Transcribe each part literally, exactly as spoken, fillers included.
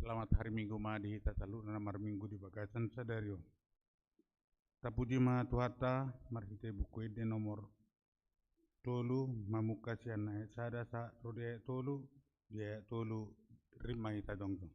Selamat hari Minggu ma di hita saluhutna na marminggu di bagasan sadari on. Tapuji ma Tuhanta marhite Buku Ende nomor tolu, mamungka sian ayat sada sahat ro di ayat tolu, di ayat tolu rap ma hita jongjong.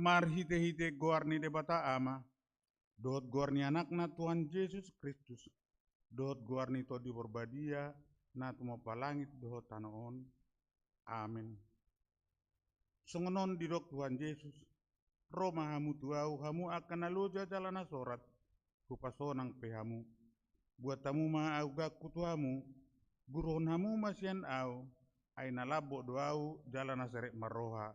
Marhitehite goar ni Debata Ama, dohot goar ni Anakna Tuhan Jesus Kristus, dohot goar ni Tondi Porbadia, na tumompa langit dohot tano on. Amen. Songon on didok Tuhan Jesus: Ro ma hamu tu Ahu, hamu angka na loja jala na sorat, hupasonang pe hamu. Buat hamu ma ahu gangku tu hamu, guruhon hamu ma sian Ahu, ai na lambok do Ahu jala na serep marroha,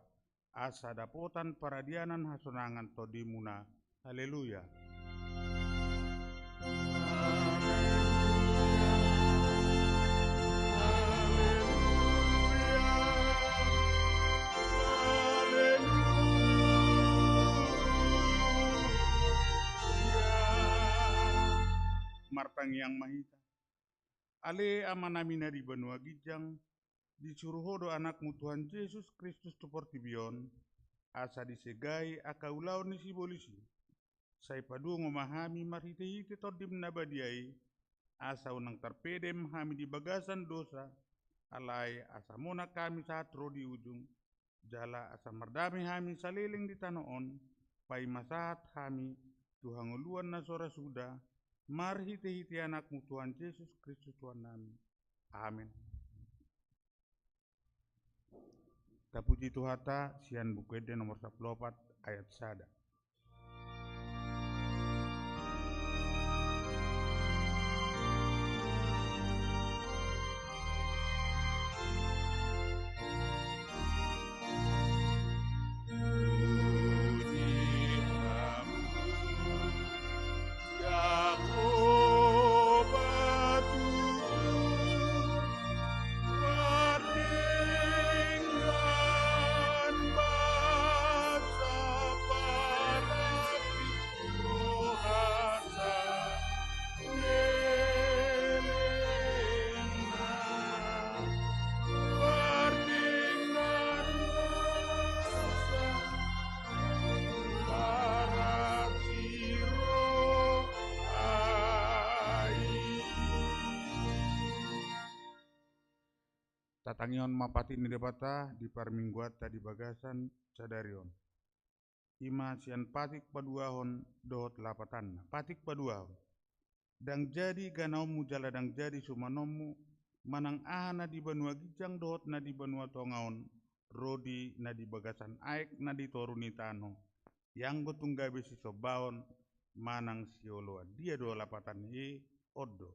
asa dapotan paradianan hasonangan tondimuna. Haleluya. Tangiang ma hita. Ale Amanami na di banua ginjang, disuru Ho do Anakmu Tuhan Jesus Kristus tu portibi on, asa disegai angka ulaon ni sibolis i. Sai padungo ma hami marhite-hite Tondim na badia i, asa unang tarpedem hami di bagasan dosa, alai asa monang hami sahat ro di ujung, jala asa mardame hami saleleng di tano on, paima sahat hami tu hangoluan na so ra suda, marhite-hite Anakmu Tuhan Jesus Kristus Tuhannami. Amen. Tapuji Tuhanta, sian Buku Ende nomor sampulu opat ayat sada. Tatangihon ma patik ni Debata di parmingguanta di bagasan sadari on. I ma sian patik paduahon dohot lapatanna. Patik paduahon. Ndang jadi ganaonmu jala ndang jadi sumanonmu, manang aha na di banua ginjang dohot na di banua tonga on, ro di na di bagasan aek na di toru ni tano, ianggo tung gabe sisombaon manang sioloan. Dia do lapatan i? On do.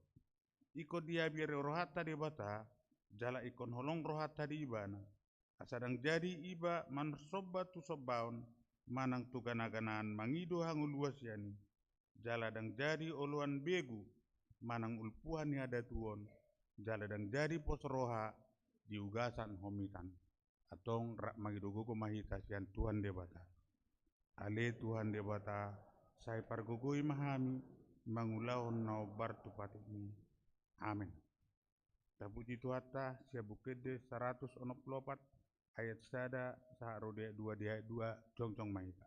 Ingkon diabiari rohanta Debata, jala ingkon holong rohanta di Ibana. Asa ndang jadi iba marsomba tu sombaon, manang tu gana-ganaan mangido hangoluan sian i. Jala ndang jadi oloan begu, manang ulpuhan ni hadatuon, jala ndang jadi pos roha di ugasan homitan. Antong rap mangido gogo ma hita sian Tuhan Debata. Ale Tuhan Debata, sai pargogoi ma hami mangulahon na hombar tu patikmi. Amen. Tapuji Tuhanta, sian Buku Ende saratus onom pulu opat ayat sada sahat ro di ayat dua, di ayat dua, jongjong ma hita.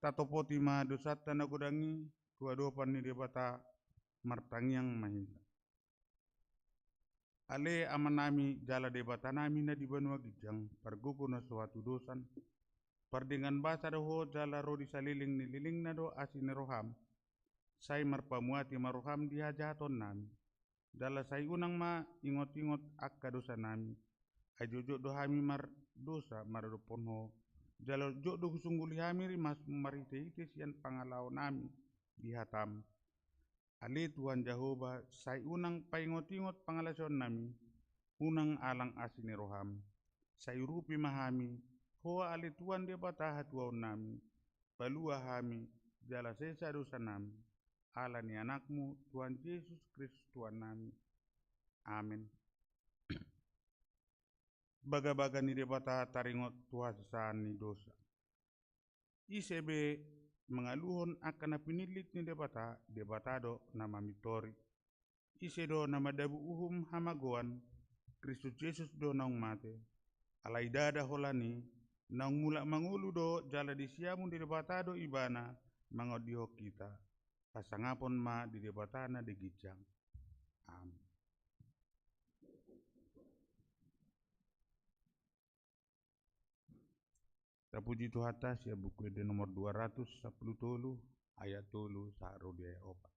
Tatopoti ma dosanta na godang i tu adopan ni Debata. Martangiang ma hita. Ale Amanami jala Debatanami na di banua ginjang, pargogo na so hatudosan, pardenggan basa do Ho jala ro di saleleng ni lelengna do asi ni roham. Sai marpamuati ma roham di hajahatonnami. Jala sai unang ma ingot-ingot angka dosanami. Ai jotjot do hami mardosa maradophon Ho. Jala jotjot do husungguli hami rimasmu marhite-hite sian pangalaonami di hatam. Ale Tuhan Jahowa, sai unang paingot-ingot pangalaosionami, unang alang asi ni roham. Sai urupi ma hami, Ho ale Tuhan Debata hatuaonnami, palua hami, jala sesa dosanami, ala ni Anakmu, Tuhan Jesus Kristus Tuhannami. Amen. Bagabaga ni Debata taringot tu hasesaan ni dosa. Ise be mangaluhon angka na pinillit ni Debata, Debata do na mamintori. Ise do na mandabu uhum hamagoan, Kristus Jesus do naung mate. Alai ndada holan i, naung mulak mangolu do jala di siamun ni Debata do Ibana mangondihon hita. Hasangapon ma di Debata na di ginjang. Amen. Tapuji Tuhanta, sian Buku Ende nomor dua ratus sampulu tolu, ayat tolu sahat ro di ayat opat.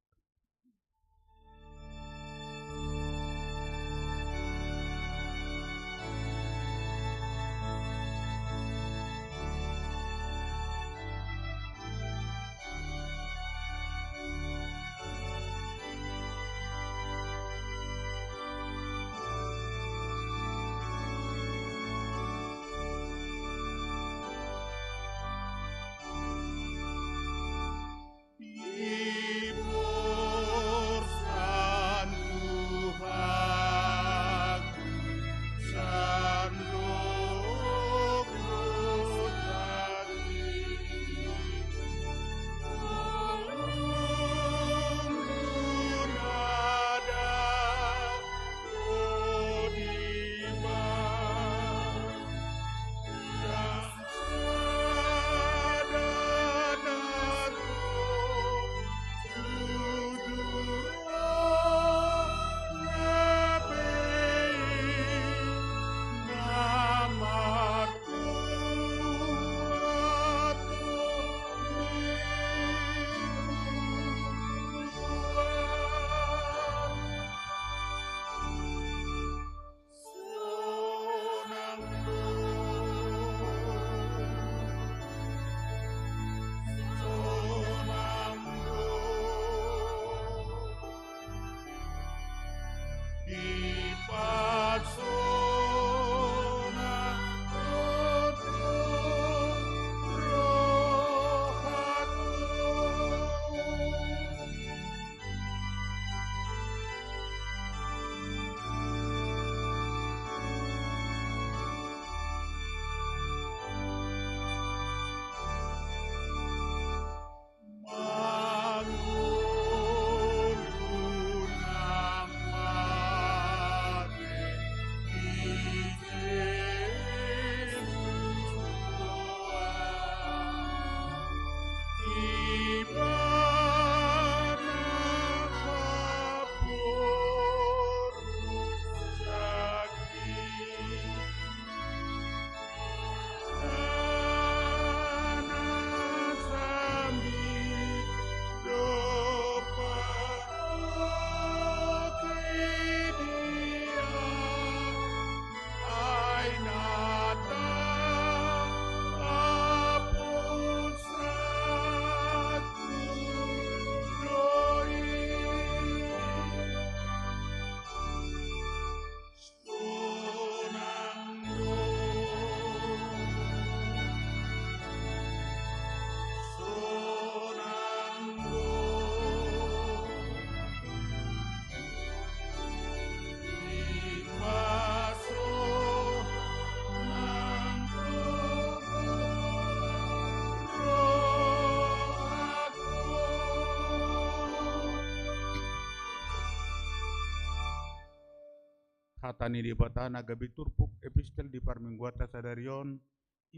Hata ni Debata na gabe turpuk epistel di parmingguanta sadari on,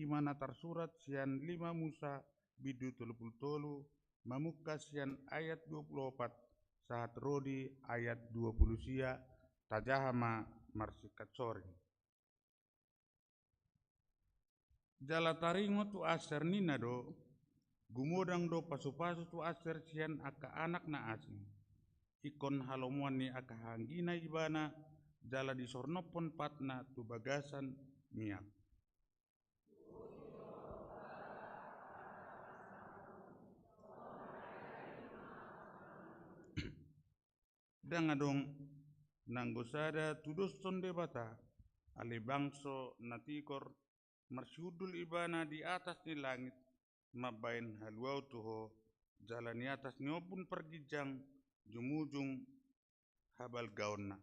i ma na tarsurat sian lima Musa bindu tolu pulu tolu, mamungka sian ayat dua pulu opat sahat ro di ayat dua pulu sia. Tajaha ma marsingkat soring. Jala taringot tu Aser ninna do, gumodang do pasupasu tu Aser sian angka anak na asing. Ingkon halomoan ni angka hahaanggina ibana, jala disornophon patna tu bagasan miak. Ndang adong nanggo sada tudoshon Debata, alai bangso na tigor, marsihundul ibana di atas ni langit, mambahen haluaon tu ho, jala di atas ni ombun parginjang jumujung habalgaonna.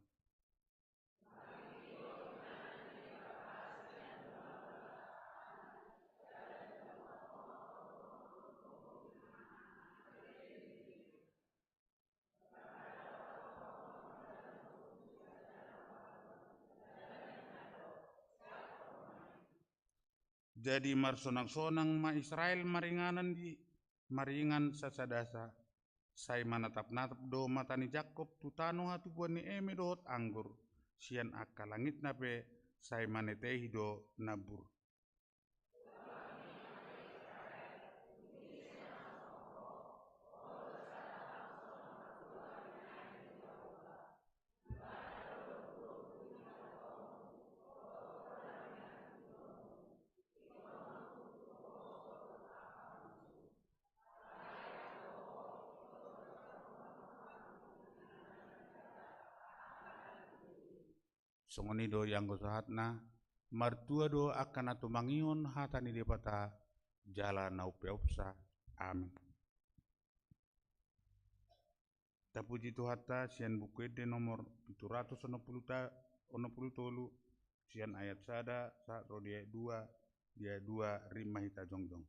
Jadi marsonang-sonang ma Israel maringanan di maringan sasadasa, sai manatap-natap do mata ni Jakkob tu tano hatubuan ni eme dohot anggur, sian angka langitna pe sai manetehi do nambur. Songon i do ianggo sahatna, martua do angka na tumangihon hata ni Debata, jala na umpeopsa. Amin. Tapuji Tuhanta sian Buku Ende nomor pitu ratus onom pulu ta-, onom pulu tolu, sian ayat sada sahat ro di ayat dua, di ayat dua rima hita jongjong.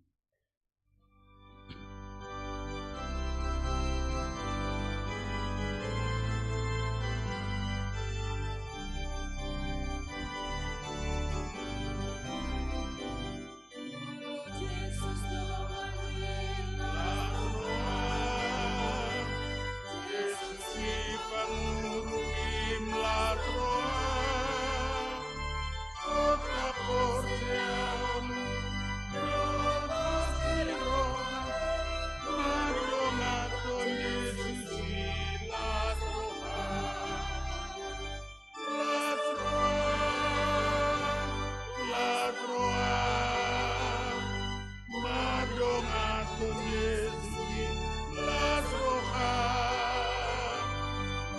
Las roha, las roha, mardongan tu Jesus i, las roha.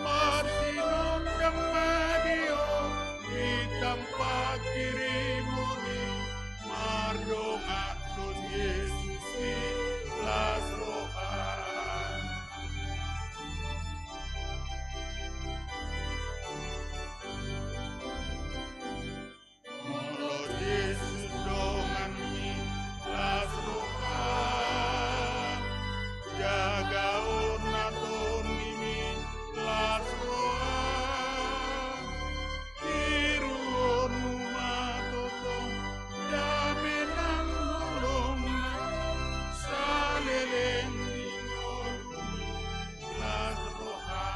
Marsinondang ma di ho di tampak kirimu i, mardongan tu Jesus i, las roha. Molo Jesus donganmi, las roha. Jagaonna tondimi, las roha. Tiruonmu ma tongtong dame nang holongna, saleleng di ngolumi, las roha.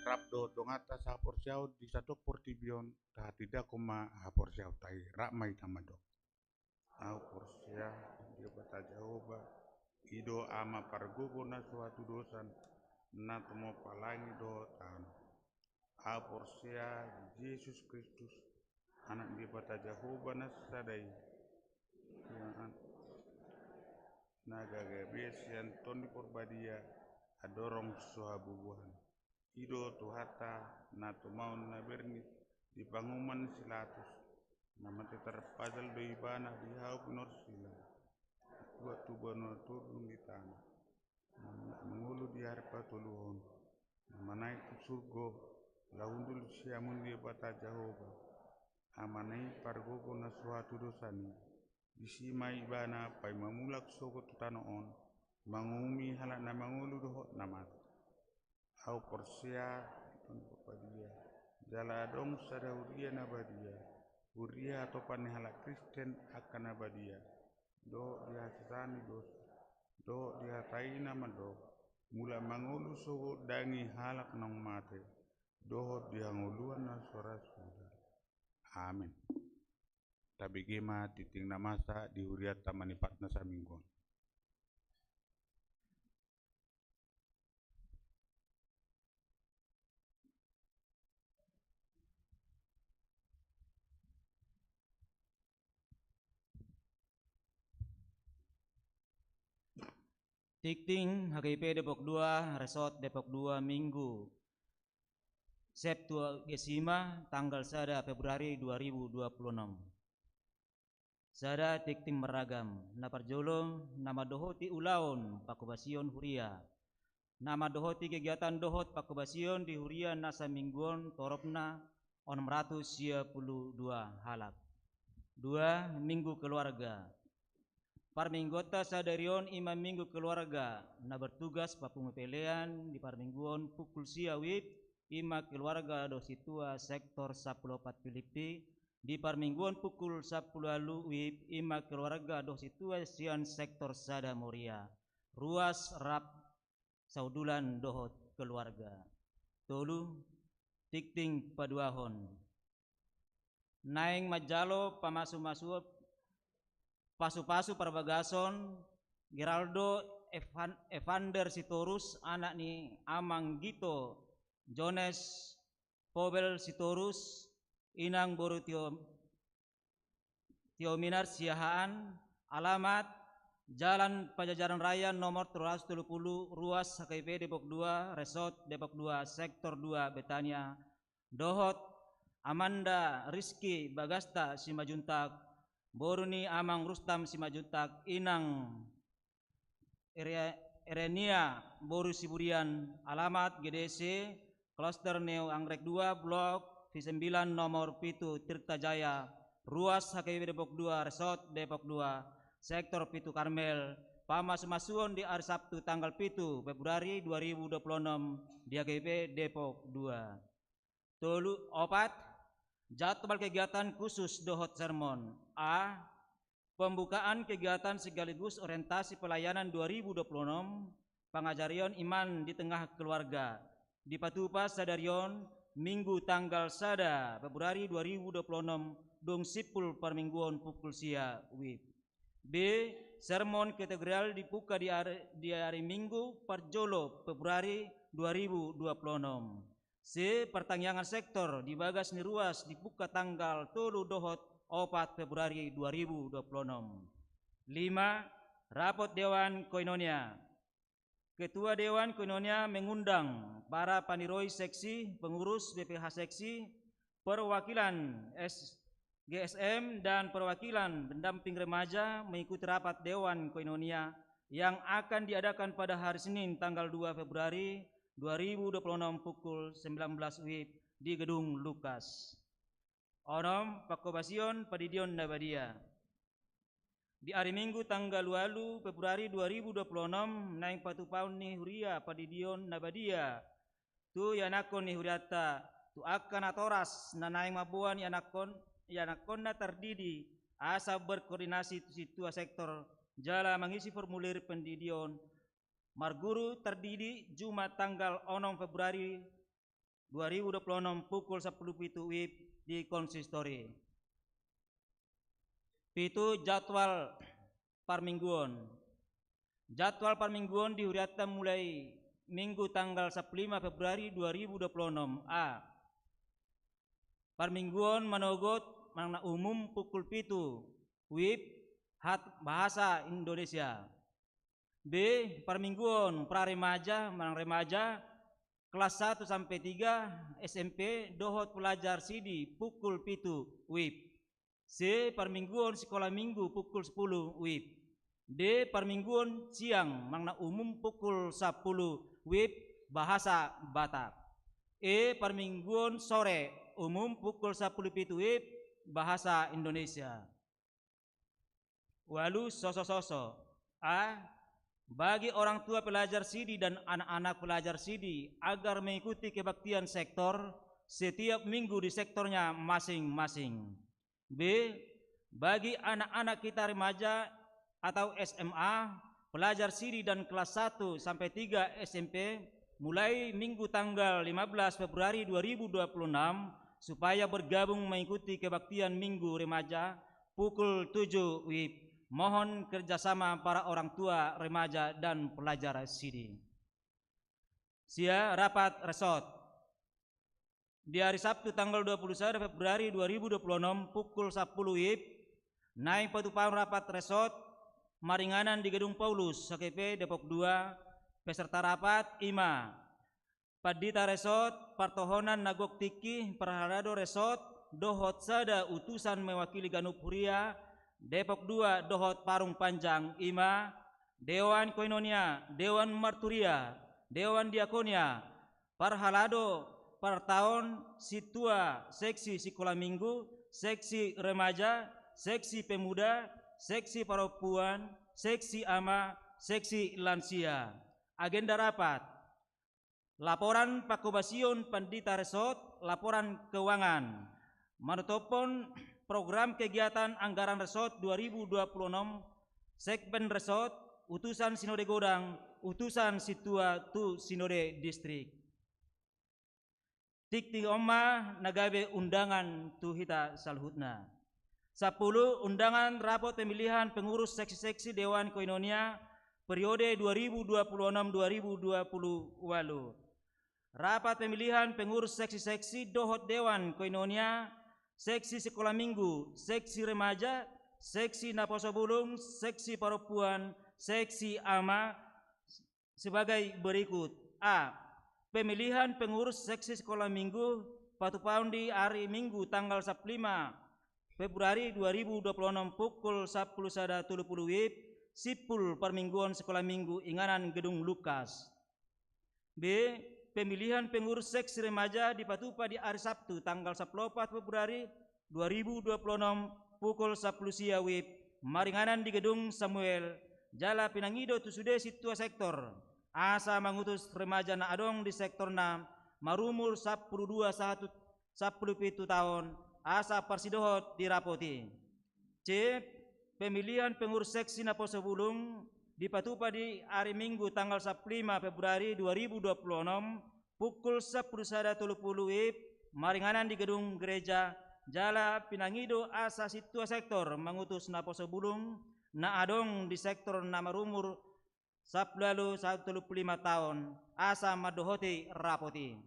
Rap dohot donganta sahaporseaon di sadohot portibi on, tahatindangkon ma haporseaonta i. Rap ma hita mandok. Ahu porsea di Debata Jahowa, i do Ama pargogo na so hatudosan, na tumompa langit dohot tano. Ahu porsea di Jesus Kristus, Anak ni Debata Jahowa na sada i, na gagabe sian Tondi Porbadia, andorang so habubuhan. I do Tuhanta na tumaon na bernit di panguhuman ni si Latus, na mate tarpajal do ibana di hau pinorsila, tuat tu banua toru di tano, na mangolu di ari patoluhon, na manaek tu surgo, laho hundul siamun Debata Jahowa, Amana i pargogo na suhat tu dosana i. Disi ma ibana paima mulak sogot tu tano on, manguhumi halak na mangolu dohot na mate. Ahu porsea, Tuhan Bapa badia, jala adong sada huria na badia, huria hatopan ni halak Kristen angka na badia, dohot di hasesaan ni dosa, dohot di hata i na mandok, mulak mangolu sogot dang i halak naung mate, dohot di hangoluan na so ra suda. Amen. Tabege ma tingting na masa di hurianta manipatna saminggu on. Tingting H K I P Depok dua, Resort Depok dua, Minggu Septuagesima, tanggal sada Februari dua ribu dua puluh enam. Sada tingting marragam, na parjolo, na mandohoti ulaon pangkobasion huria, na mandohoti kegiatan dohot pangkobasion di huria na saminggu on toropna onom ratus sia pulu dua halak. Dua, Minggu Keluarga. Parmingguonta sadari on i ma Minggu Keluarga, na bertugas papungu pelean di parmingguon pukul sia wib, i ma keluarga dohot sintua sektor sampulu opat Pilippi, di parmingguon pukul sampulu ualu wib, i ma keluarga dohot sintua sian sektor sada Moria, ruas rap saundulan dohot keluarga. Tolu, tingting paduahon. Naeng manjalo pamasu-masu, pasu-pasu parbagason Geraldo Evan-, Evander Sitorus, anak ni Amang Gito Jones Pobel Sitorus, inang boru Tio-, Tiominar Siahaan, alamat Jalan Pajajaran Raya nomor tolu ratus tolu pulu, ruas H K I P Depok dua, Resort Depok dua, Sektor dua, Betania, dohot Amanda Rizky Bagasta Simanjuntak, boru ni Amang Rustam Simanjuntak, inang Ere-, Erenia boru Siburian, alamat G D C, Kloster Neu Anggrek dua, Blok V sembilan, nomor pitu, Tirta Jaya, ruas H K I P Depok dua, Resort Depok dua, Sektor pitu Karmel, pamasu-masuon di ari Sabtu tanggal pitu Februari dua ribu dua puluh enam di H K I P Depok dua. Tolu, opat, jadwal kegiatan khusus dohot sermon. A, pembukaan kegiatan sekaligus orientasi pelayanan dua ribu dua puluh enam, pangajarion iman di tengah keluarga. Dipatupa sadari on, Minggu tanggal sada Februari dua ribu dua puluh enam, dung simpul parmingguon pukul sia wib. B, sermon kategorial dibuka di ari, di ari Minggu parjolo Februari dua ribu dua puluh enam. C, partangiangan sektor di bagas ni ruas dibuka tanggal tolu dohot opat Februari dua ribu dua puluh enam. Lima, rapot Dewan Koinonia. Ketua Dewan Koinonia mengundang para paniroi seksi, pengurus B P H seksi, perwakilan S-, G S M, dan perwakilan pendamping remaja mengikuti rapat Dewan Koinonia yang akan diadakan pada hari Senin tanggal dua Februari dua ribu dua puluh enam pukul sembilan belas wib di Gedung Lukas. Onom, pangkobasion pandidion na badia. Di ari Minggu tanggal ualu Februari dua ribu dua puluh enam, naeng patupaon ni huria pandidion na badia tu ianakhon ni hurianta, tu angka natoras na naeng mamboan ianakhon, ianakhonna tardidi, asa berkoordinasi tu sintua sektor jala mangisi formulir pandidion marguru tardidi Jumat tanggal onom Februari dua ribu dua puluh enam pukul sampulu pitu wib di konsistori. Pitu, jadwal parmingguon. Jadwal parmingguon di hurianta mulai Minggu tanggal sampulu lima Februari dua ribu dua puluh enam. A, parmingguon manogot manang na umum pukul pitu wib, hat bahasa Indonesia. B, parmingguon pra remaja manang remaja kelas satu sampe tiga S M P dohot pelajar sidi pukul pitu wib. C, parmingguon sikola minggu pukul sepuluh wib. D, parmingguon siang manang na umum pukul sampulu wib, bahasa Batak. E, parmingguon sore, umum pukul sampulu pitu wib, bahasa Indonesia. Ualu soso-soso. A. Bagi orang tua pelajar sidi dan anak-anak pelajar sidi agar mengikuti kebaktian sektor setiap minggu di sektornya masing-masing. B. Bagi anak-anak kita remaja atau S M A, pelajar sidi dan kelas satu sampai tiga S M P, mulai Minggu tanggal lima belas Februari dua ribu dua puluh enam, supaya bergabung mengikuti kebaktian Minggu Remaja pukul tujuh wib. Mohon kerjasama para orang tua remaja dan pelajar sidi. Sia, rapat resort. Di hari Sabtu tanggal dua puluh sada Februari dua ribu dua puluh enam pukul sapuluh wib, naeng patupahon rapat resort maringanan di Gedung Paulus, H K P Depok dua. Peserta rapat i ma: Pandita Resort, partohonan na gok tingki, parhalado resort, dohot sada utusan mewakili ganup huria Depok dua dohot Parung Panjang, i ma Dewan Koinonia, Dewan Marturia, Dewan Diakonia, parhalado, partaon, sintua, seksi sikola minggu, seksi remaja, seksi pemuda, seksi parompuan, seksi ama, seksi lansia. Agenda rapat: laporan pangkobasion Pandita Resort, laporan keuangan, manutuphon program kegiatan anggaran resort dua ribu dua puluh enam, segmen resort, utusan sinode godang, utusan sintua tu sinode distrik. Tingki on ma na gabe undangan tu hita saluhutna. Sapuluh, undangan rapot pemilihan pengurus seksi-seksi Dewan Koinonia periode dua ribu dua puluh enam dua ribu dua puluh ualu. Rapat pemilihan pengurus seksi-seksi dohot Dewan Koinonia, seksi sikola minggu, seksi remaja, seksi naposo bulung, seksi parompuan, seksi ama, sebagai berikut. A. Pemilihan pengurus seksi sikola minggu patupahon di ari Minggu tanggal sapuluh lima Februari dua ribu dua puluh enam pukul sapuluh sada tolu puluh wib, simpul parmingguon sikola minggu inganan Gedung Lukas. B. Pemilihan pengurus seksi remaja dipatupa di ari Sabtu tanggal sapuluh opat Februari dua ribu dua puluh enam pukul sapuluh sia wib, maringanan di Gedung Samuel, jala pinangido tu sude sintua sektor asa mangutus remaja na adong di sektorna marumur sapuluh dua sahat tu sapuluh pitu taon asa parsidohot di rapot i. C. Pemilihan pengurus seksi naposo bulung dipatupa di ari Minggu tanggal sapuluh lima Februari dua ribu dua puluh enam pukul sapuluh sada tolu puluh wib, maringanan di Gedung Gereja, jala pinangido asa sintua sektor mangutus naposo bulung na adong di sektor na marumur sapuluh ualu sahat tu tolu puluh lima taon asa mandohoti rapot i.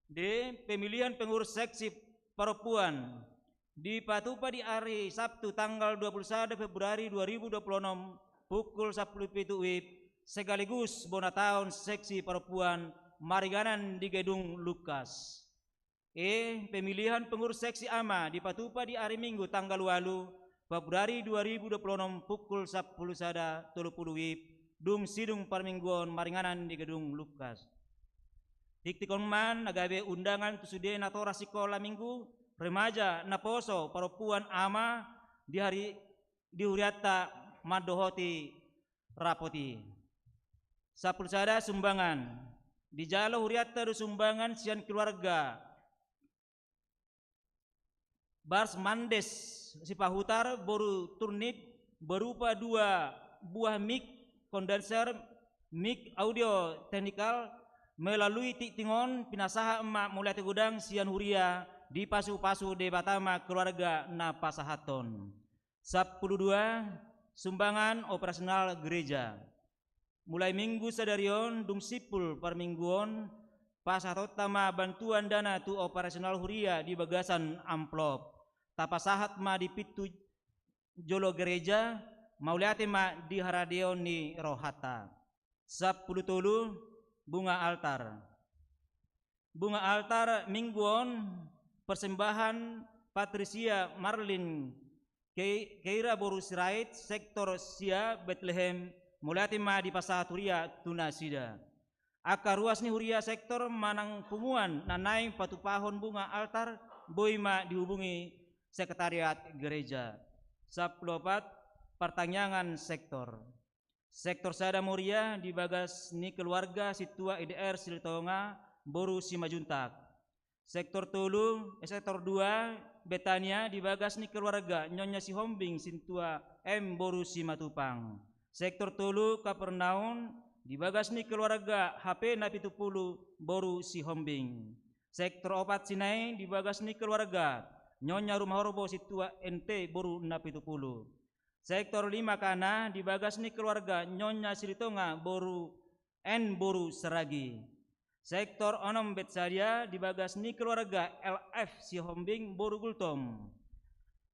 D. Pemilihan pengurus seksi parompuan dipatupa di ari Sabtu tanggal dua puluh sada Februari dua ribu dua puluh enam pukul sapuluh pitu wib, sekaligus bona taon seksi parompuan, maringanan di Gedung Lukas. E. Pemilihan pengurus seksi ama dipatupa di ari Minggu tanggal ualu Februari dua ribu dua puluh enam pukul sapuluh sada tolu puluh wib, dung sidung parmingguon, maringanan di Gedung Lukas. Tingki on ma na gabe undangan tu sude natorang sikola minggu, remaja, naposo, parompuan, ama, di hari, di hurianta mandohoti rapot i. Sapuluh sada, sumbangan. Dijalo hurianta do sumbangan sian keluarga Bars Mandes Sipahutar boru Turnip berupa dua buah mic condenser, mic audio teknikal, melalui tingting on pinasahat ma mauliate godang sian huria, dipasupasu Debata ma keluarga na pasahathon. Sapuluh dua, sumbangan operasional gereja. Mulai Minggu sadari on dung simpul parmingguon, pasahatonta ma bantuan dana tu operasional huria di bagasan amplop. Tapasahat ma di pintu jolo gereja, mauliate ma di haradeon ni rohanta. Sapuluh tolu, bunga altar. Bunga altar Minggu on, persembahan Patricia Marlin Ke-, Keira boru Sirait, sektor sia, Betlehem, mauliate ma dipasahat huria tu nasida. Angka ruas ni huria sektor manang punguan na naeng patupahon bunga altar boi ma dihubungi sekretariat gereja. Sampulu opat, partangiangan sektor. Sektor sada Moria di bagas ni keluarga sintua I D R Silitonga boru Simanjuntak. Sektor tolu, eh, sektor dua, Betania di bagas ni keluarga Nyonya Sihombing sintua M boru Simatupang. Sektor tolu, Kapernaum di bagas ni keluarga H P Napitupulu boru Sihombing. Sektor opat, Sinai di bagas ni keluarga Nyonya Rumahorbo sintua N T boru Napitupulu. Sektor lima, Kana di bagas ni keluarga Nyonya Silitonga boru N boru Saragi. Sektor onom, Betsadia di bagas ni keluarga L F Sihombing boru Gultom.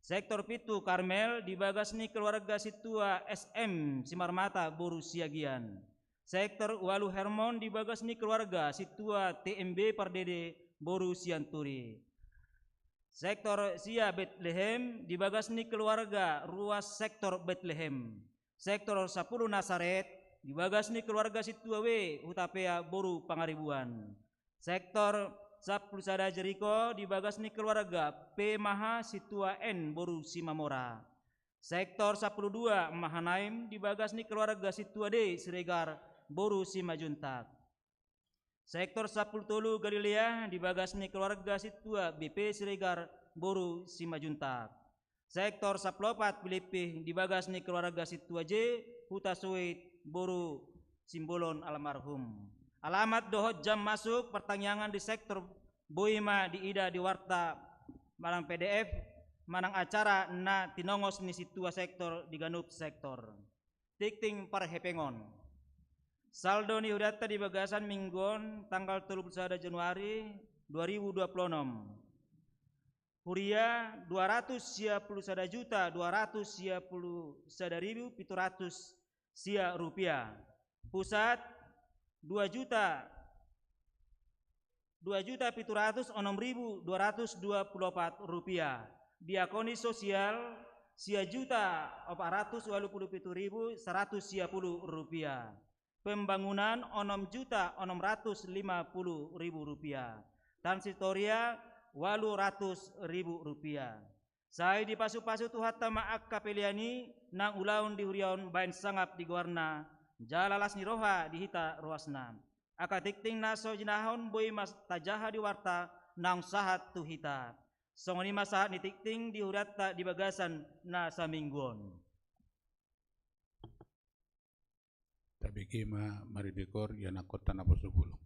Sektor pitu, Karmel di bagas ni keluarga sintua S M Simarmata boru Siagian. Sektor ualu, Hermon di bagas ni keluarga sintua T M B Pardede boru Sianturi. Sektor sia, Betlehem di bagas ni keluarga Ruas Sektor Betlehem. Sektor sampulu, Nasaret di bagas ni keluarga sintua W Hutapea boru Pangaribuan. Sektor sampulu sada, Jeriko di bagas ni keluarga P Maha sintua N boru Simamora. Sektor sampulu dua, Mahanaim di bagas ni keluarga sintua D Siregar boru Simanjuntak. Sektor sampulu tolu, Galilea di bagas ni keluarga sintua B P Siregar boru Simanjuntak. Sektor sampulu opat, Pilippi di bagas ni keluarga sintua J Hutasoit boru Simbolon almarhum. Alamat dohot jam masuk partangiangan di sektor boi ma diida di warta manang P D F manang acara na tinongos ni sintua sektor di ganup sektor. Tingting parhepengon. Saldo ni hurianta di bagasan minggu on tanggal tolu pulu sada Januari dua ribu dua pulu onom. Huria dua ratus sia pulu sada juta dua ratus sia pulu sada ribu pitu ratus sia rupiah. Pusat dua juta, dua juta pitu ratus onom ribu dua ratus dua pulu opat rupiah. Diakoni sosial sia juta opat ratus ualu pulu pitu ribu saratus sia pulu rupiah. Pembangunan onom juta onom ratus lima pulu ribu rupiah. Transitoria ualu ratus ribu rupiah. Sai dipasupasu Tuhanta ma angka pelean i nang ulaon di huria on baen sangap di goarna, jala las ni roha di hita ruasna. Angka tingting na so jinahahon boi ma tajaha di warta naung sahat tu hita. Songon i ma sahat ni tingting di hurianta di bagasan na saminggu on. Tabege ma maribekor ianakhonta naposobulung.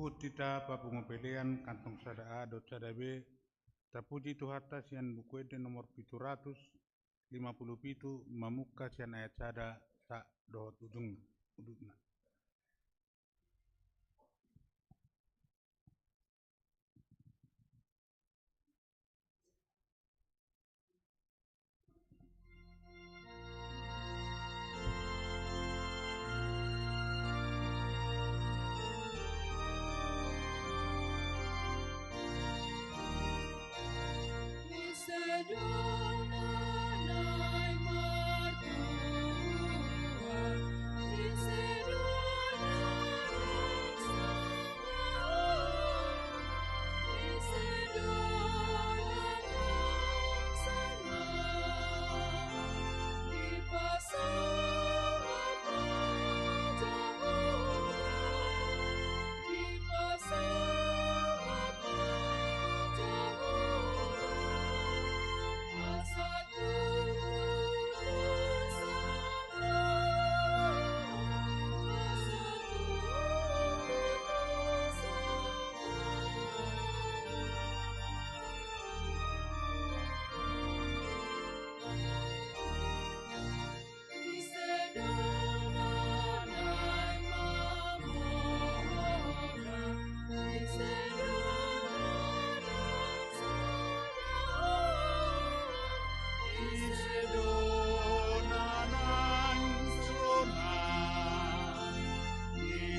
Hita papungu pelean kantong sada A dohot sada B, tapuji Tuhanta sian Buku Ende nomor pitu ratus lima puluh pitu, mamungka sian ayat sada sahat dohot ujung, ujungna.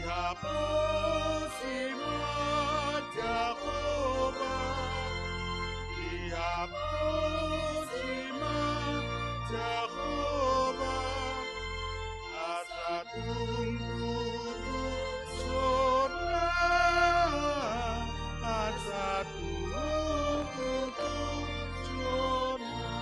Dihaposi ma Jahowa, dihaposi ma Jahowa, asa tung tutu jotna, asa tung tutu jotna.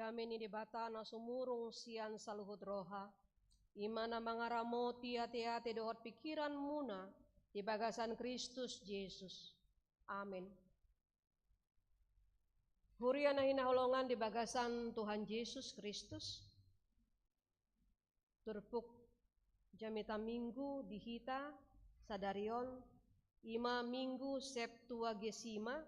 Dame ni Debata na sumurung sian saluhut roha, i ma na mangaramoti ateate dohot pingkiranmuna di bagasan Kristus Jesus. Amen. Huria na hinaholongan di bagasan Tuhan Jesus Kristus, turpuk jamita Minggu di hita sadari on, i ma Minggu Septuagesima,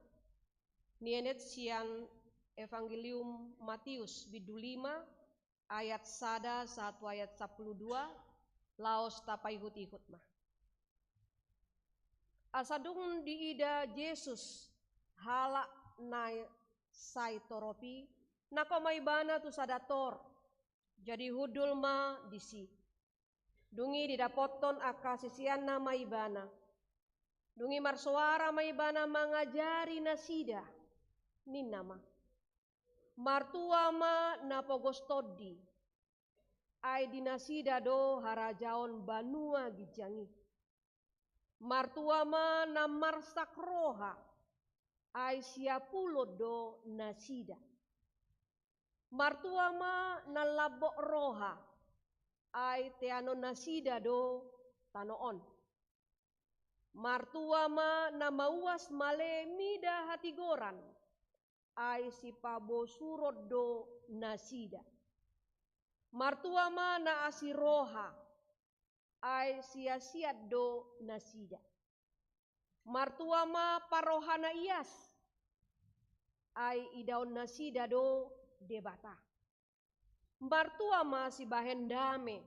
nienet sian Evangelium Matius, bindu lima, ayat sada sahat tu ayat sampulu dua, laos tapaihut-ihut ma. Asa dung diida Jesus halak na sai torop i, nangkok ma ibana tu sada tor, jadi hundul ma disi. Dung i didapothon angka siseanna ma ibana. Dung i marsoara ma ibana mangajari nasida, ninna ma: Martua ma na pogos tondi, ai di nasida do harajaon banua ginjang i. Martua ma na marsak roha, ai siapulon do nasida. Martua ma na lambok roha, ai teanon nasida do tano on. Martua ma na mauas male mida hatigoran, ai sipabosuron do nasida. Martua ma na asi roha, ai siasian do nasida. Martua ma parroha na ias, ai idaon nasida do Debata. Martua ma sibahen dame,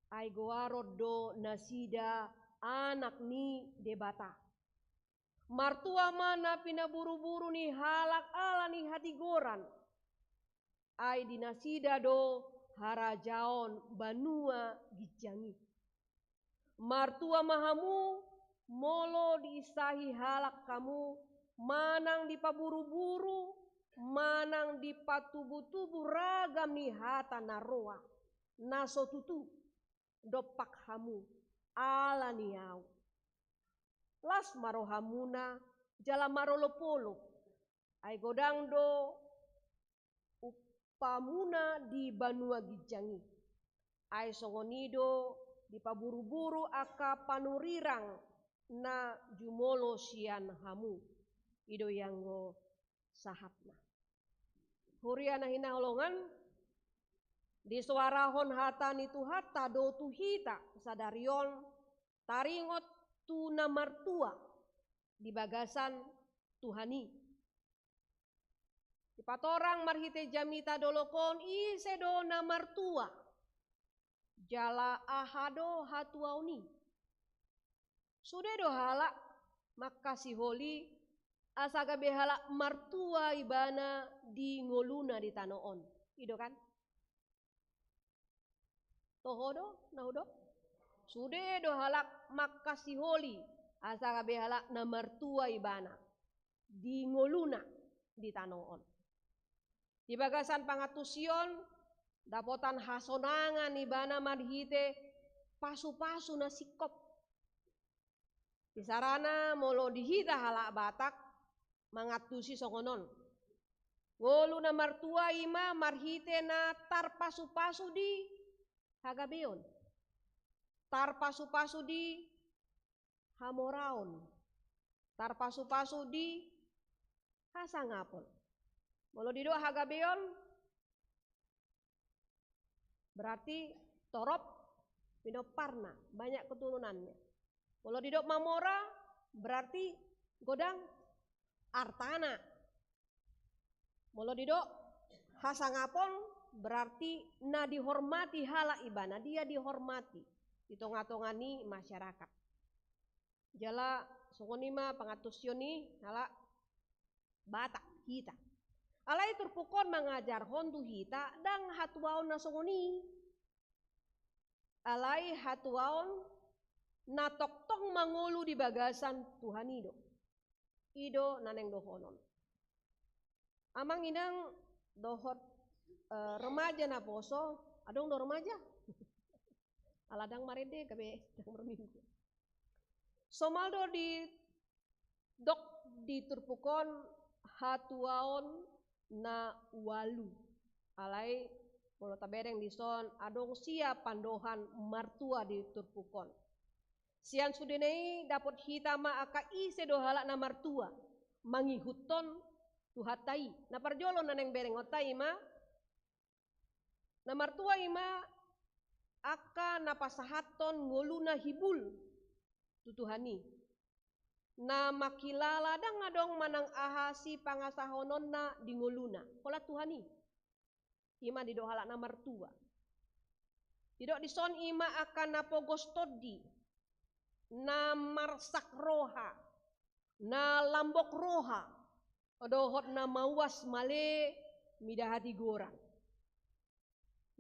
ai goaron do nasida anak ni Debata. Martua ma na pinaburu-buru ni halak ala ni hatigoran, ai di nasida do harajaon banua ginjang i. Martua ma hamu, molo diinsahi halak hamu, manang dipaburu-buru, manang dipatubu-tubu ragam ni hata na roa, na so tutu, dompak hamu, ala ni ahu. Las ma rohamuna, jala marolop-olop, ai godang do umpamuna di banua ginjang i. Ai songon i do dipaburu-buru angka panurirang na jumolo sian hamu. I do ianggo sahatna. Huria na hinaholongan, disoarahon hata ni Tuhanta do tu hita sadari on taringot tu na martua di bagasan Tuhan i. Dipatorang marhite jamita dolok on ise do na martua, jala aha do hatuaon i. Sude do halak mangkasiholi asa gabe halak martua ibana di ngoluna di tano on. I do kan? Toho do na hudok? Sude do halak mangkasiholi asa gabe halak na martua ibana di ngoluna di tano on. Di bagasan pangantusion, dapotan hasonangan ibana marhite pasu-pasu na singkop. Isarana molo di hita halak Batak mangantusi songon on. Ngolu na martua i ma marhite na tarpasu-pasu di hagabeon, tarpasu-pasu di hamoraon, tarpasu-pasu di hasangapon. Molo didok hagabeon, berarti torop pinomparna, banyak keturunannya. Molo didok mamora, berarti godang artana. Molo didok hasangapon, berarti na dihormati halak ibana, dia dihormati di tonga-tonga ni masyarakat. Jala songon i ma pangantusion ni halak Batak hita. Alai turpuk on mangajarhon tu hita ndang hatuaon na songon i. Alai hatuaon na tongtong mangolu di bagasan Tuhan i do. I do na naeng dohonon. Amang inang dohot, eh, remaja naposo, adong do remaja? Ala ndang marende gabe ndang marminggu. Somal do didok di turpuk on hatuaon na ualu. Alai molo tabereng dison adong sia pandohan martua di turpuk on. Sian sudena i dapot hita ma angka ise do halak na martua mangihuthon Tuhanta i. Na parjolo na naeng berengonta i ma, na martua i ma angka na pasahathon ngoluna hibul tu Tuhan i. Na mangkilala ndang adong manang aha sipangasahononna di ngoluna, holan Tuhan i. I ma didok halak na martua. Didok dison i ma angka na pogos tondi, na marsak roha, na lambok roha, dohot na mauas male mida hatigoran.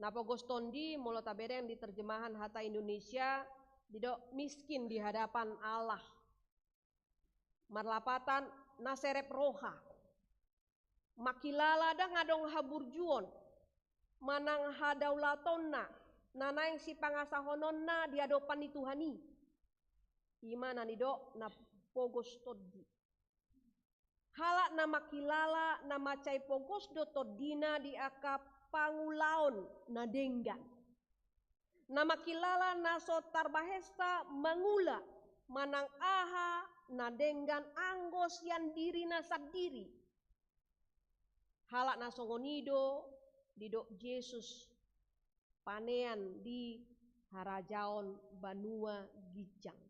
Na pogos tondi, molo tabereng di terjemahan hata Indonesia, didok miskin di hadapan Allah. Marlapatan na serep roha. Mangkilala ndang adong haburjuon manang hadaulatanna na naeng sipangasahononna di adopan ni Tuhan i. I ma na nidok na pogos tondi. Halak na mangkilala na mansai pogos do tondina di angka pangulaon na denggan. Na mangkilala na so tarbahensa mangula manang aha na denggan anggo sian dirina sandiri. Halak na songon i do didok Jesus panean di harajaon banua ginjang.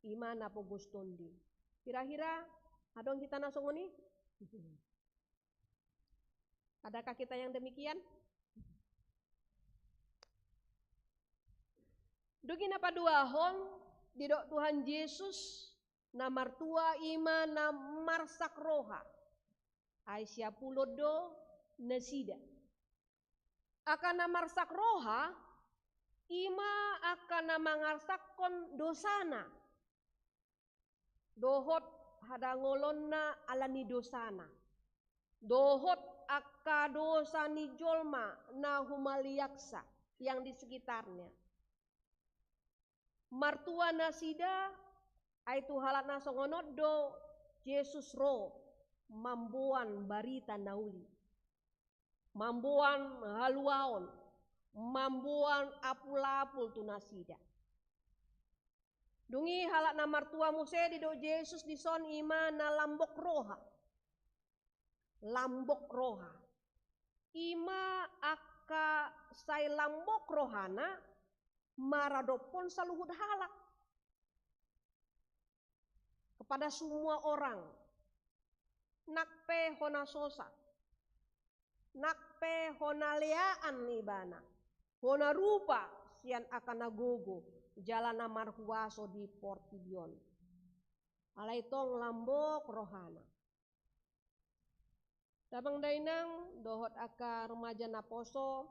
I ma na pogos tondi. Hira-hira adong hita na songon i? Adakah kita yang demikian? Dung i na paduahon, didok Tuhan Jesus, na martua i ma na marsak roha. Ai siapulon do nasida. Angka na marsak roha, i ma angka na mangarsakhon dosana, dohot hadangolonna ala ni dosana, dohot angka dosa ni jolma na humaliangsa yang di sekitarnya. Martua nasida, ai tu halak na songon on do Jesus ro mamboan barita na uli, mamboan haluaon, mamboan apul-apul tu nasida. Dung i halak na martua muse didok Jesus dison i ma na lambok roha. Lambok roha. I ma angka sai lambok rohana maradophon saluhut halak. Kepada semua orang. Nang pe hona sosa. Nang pe hona leaan ibana. Hona rupa sian angka na gogo jala na marhuaso di portibi on. Alai tong lambok rohana. Damang dainang dohot angka remaja naposo,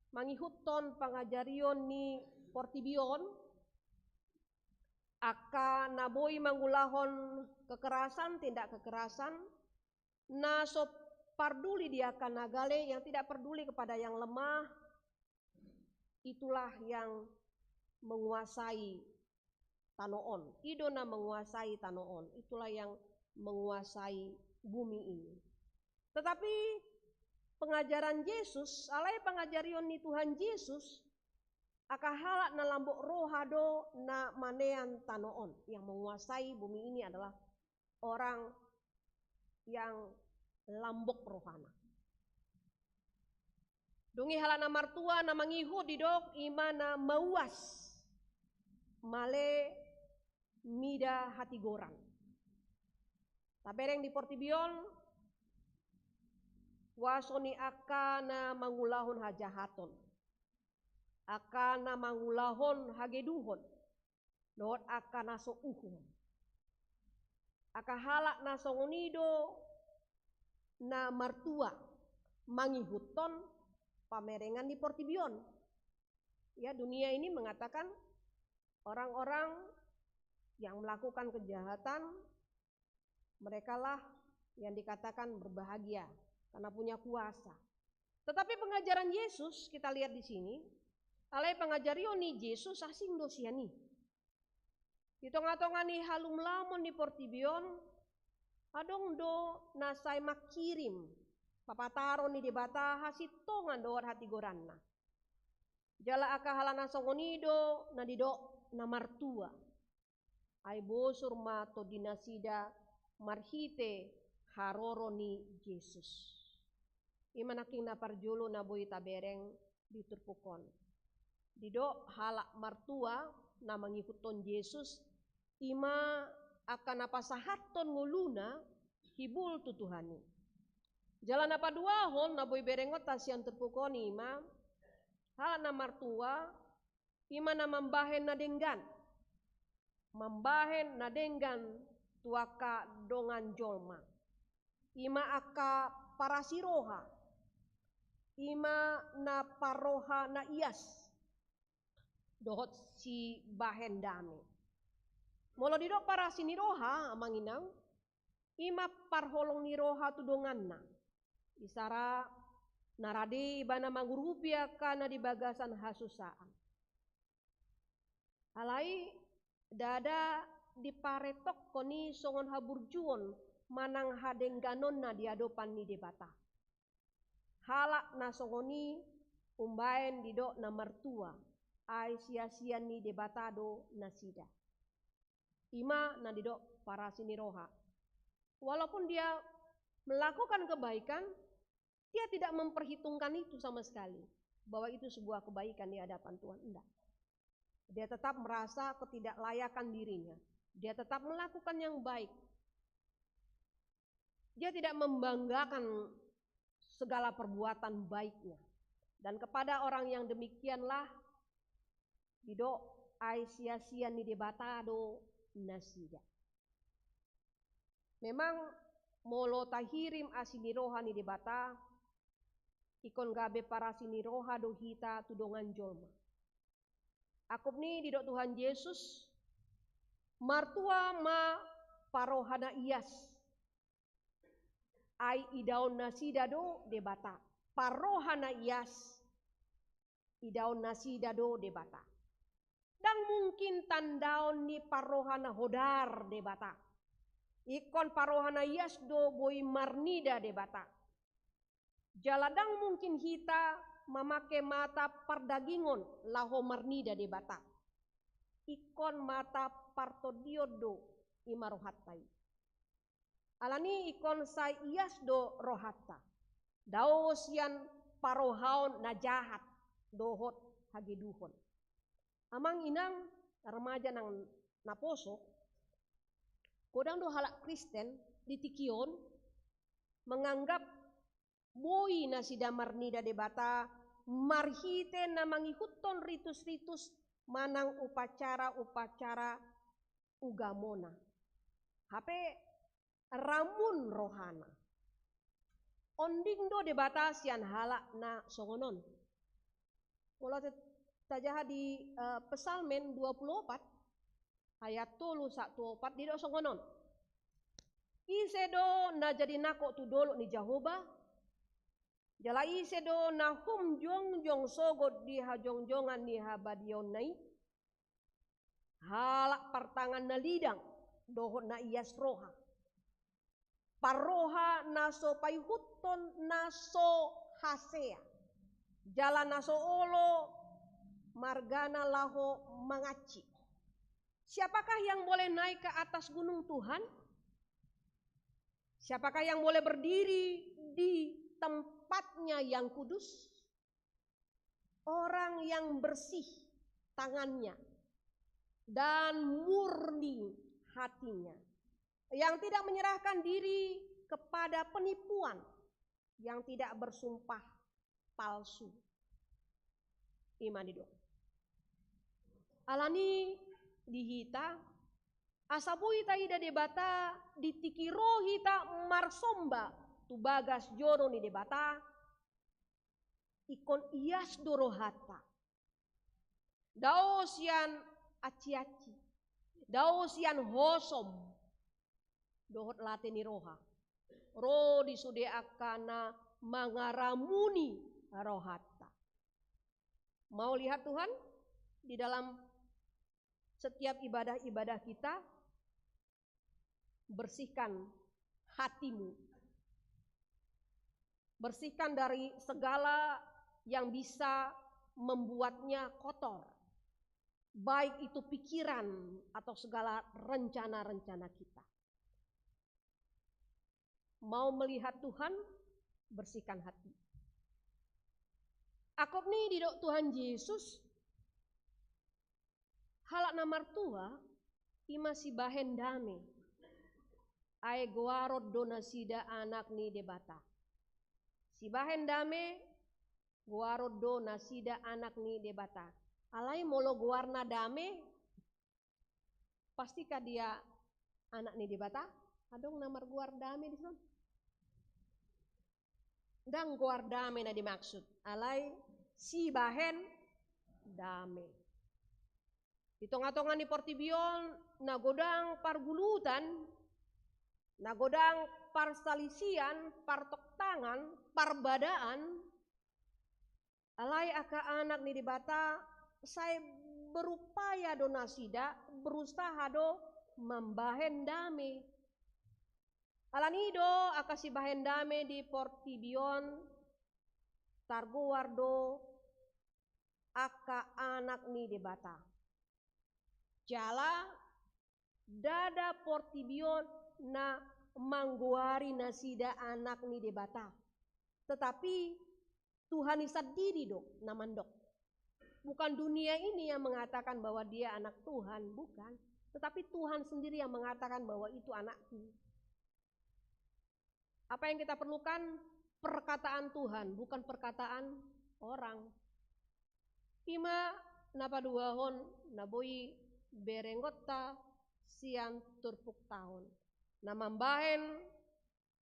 mangihuthon pangajarion ni portibi on, angka na boi mangulahon kekerasan, tindak kekerasan, na so parduli di angka na gale, yang tidak perduli kepada yang lemah, itulah yang menguasai tano on. I do na menguasai tano on. Itulah yang menguasai bumi ini. Tetapi pengajaran Jesus, alai pangajarion ni Tuhan Jesus, angka halak na lambok roha do na manean tano on. Yang menguasai bumi ini adalah orang yang lambok rohana. Dung i halak na martua na mangihut didok i ma na mauas male mida hatigoran. Tabereng di portibi on, huaso ni angka na mangulahon hajahaton, angka na mangulahon hageduhon, dohot angka na so uhum. Angka halak na songon i do na martua mangihuthon pamerengan di portibi on. Ya, dunia ini mengatakan orang-orang yang melakukan kejahatan, merekalah yang dikatakan berbahagia karena punya kuasa. Tetapi pengajaran Yesus, kita lihat di sini, alai pangajarion ni Jesus asing do sian i. Di tonga-tonga ni halumlamon ni portibi on, adong do na sai mangkirim papataron ni Debata hasintongan dohot hatigoranna. Jala angka halak na songon i do na didok na martua. Ai bosur ma tondinasida marhite haroro ni Jesus. I ma nangkin na parjolo na boi tabereng di turpuk on. Didok halak martua na mangihuthon Jesus, i ma angka na pasahathon ngoluna hibul tu Tuhan i. Jala na paduahon na boi berengonta sian turpuk on i ma, halak na martua, i ma na mambahen na denggan. Mambahen na denggan tu angka dongan jolma. I ma angka parasi roha. I ma na parroha na ias dohot sibahen dame. Molo didok parasi ni roha, amang inang, i ma parholong ni roha tu donganna. Isara na rade ibana mangurupi angka na di bagasan hasusaan. Alai ndada diparetokkon i songon haburjuon manang hadengganonna di adopan ni Debata. Halak na songon i umbahen didok na martua, ai siasian ni Debata do nasida. I ma na didok parasi ni roha. Walaupun dia melakukan kebaikan, dia tidak memperhitungkan itu sama sekali, bahwa itu sebuah kebaikan di hadapan Tuhan. Enggak. Dia tetap merasa ketidaklayakan dirinya. Dia tetap melakukan yang baik. Dia tidak membanggakan segala perbuatan baiknya. Dan kepada orang yang demikianlah didok, ai siasian ni Debata do nasida. Memang molo tahirim asi ni roha ni Debata, ingkon gabe parasi ni roha do hita tu dongan jolma. Angkup ni i didok Tuhan Jesus, martua ma parroha na ias, ai idaon nasida do Debata. Parroha na ias, idaon nasida do Debata. Ndang mungkin tandaon ni parroha na hodar Debata. Ingkon parroha na ias do boi marnida Debata. Jala ndang mungkin hita mamake mata pardagingon laho marnida Debata. Ingkon mata partondion do i ma rohanta i. Alani i ingkon sai ias do rohanta. Dao sian parrohaon na jahat dohot hageduhon. Amang inang remaja nang naposo, godang do halak Kristen di tingki on menganggap boi nasida marnida Debata marhite na mangihuthon ritus-ritus manang upacara-upacara ugamona. Hape ramun rohana. Onding do Debata sian halak na songon on. Molo ta-, tajaha di, eh, Psalmen dua pulu opat, ayat tolu sahat tu opat, didok songon on. Ise do na jadi nangkok tu dolok ni Jahowa? Jala ise do na hum jongjong sogot di hajongjongan ni habadiaonna i? Halak partangan na lidang dohot na ias roha. Parroha na so paihuthon na so hasea, jala na so olo margana laho mangansi. Siapakah yang boleh naik ke atas gunung Tuhan? Siapakah yang boleh berdiri di tempat-Nya yang kudus? Orang yang bersih tangannya dan murni hatinya, yang tidak menyerahkan diri kepada penipuan, yang tidak bersumpah palsu. I ma didok. Alani i di hita, asa boi taida Debata di tingki ro hita marsomba tu bagas joro ni Debata, ingkon ias do rohanta. Dao sian ansi-ansi, dao sian hosom dohot late ni roha, ro di sude angka na mangaramuni rohanta. Mau lihat Tuhan di dalam setiap ibadah-ibadah kita, bersihkan hatimu. Bersihkan dari segala yang bisa membuatnya kotor, baik itu pikiran atau segala rencana-rencana kita. Mau melihat Tuhan, bersihkan hati. Angkup ni i didok Tuhan Jesus, halak na martua i ma sibahen dame. Ai goaron do nasida anak ni Debata. Sibahen dame, goaron do nasida anak ni Debata. Alai molo goarna dame, pastikah dia anak ni Debata? Adong na margoar dame dison? Ndang goar dame na dimaksud, alai sibahen dame. Di tonga-tonga ni portibi on na godang pargulutan, na godang parsalisian, partoktangan, parbadaan, alai angka anak ni Debata sai berupaya do nasida, berusaha do mambahen dame. Alani i do angka sibahen dame di portibi on targoar do angka anak ni Debata. Jala ndada portibi on na manggoari nasida anak ni Debata, tetapi Tuhan i sandiri do na mandok. Bukan dunia ini yang mengatakan bahwa dia anak Tuhan, bukan. Tetapi Tuhan sendiri yang mengatakan bahwa itu anakku. Apa yang kita perlukan? Perkataan Tuhan, bukan perkataan orang. I ma na paduahon na boi berenggonta sian turpukta on, na mambahen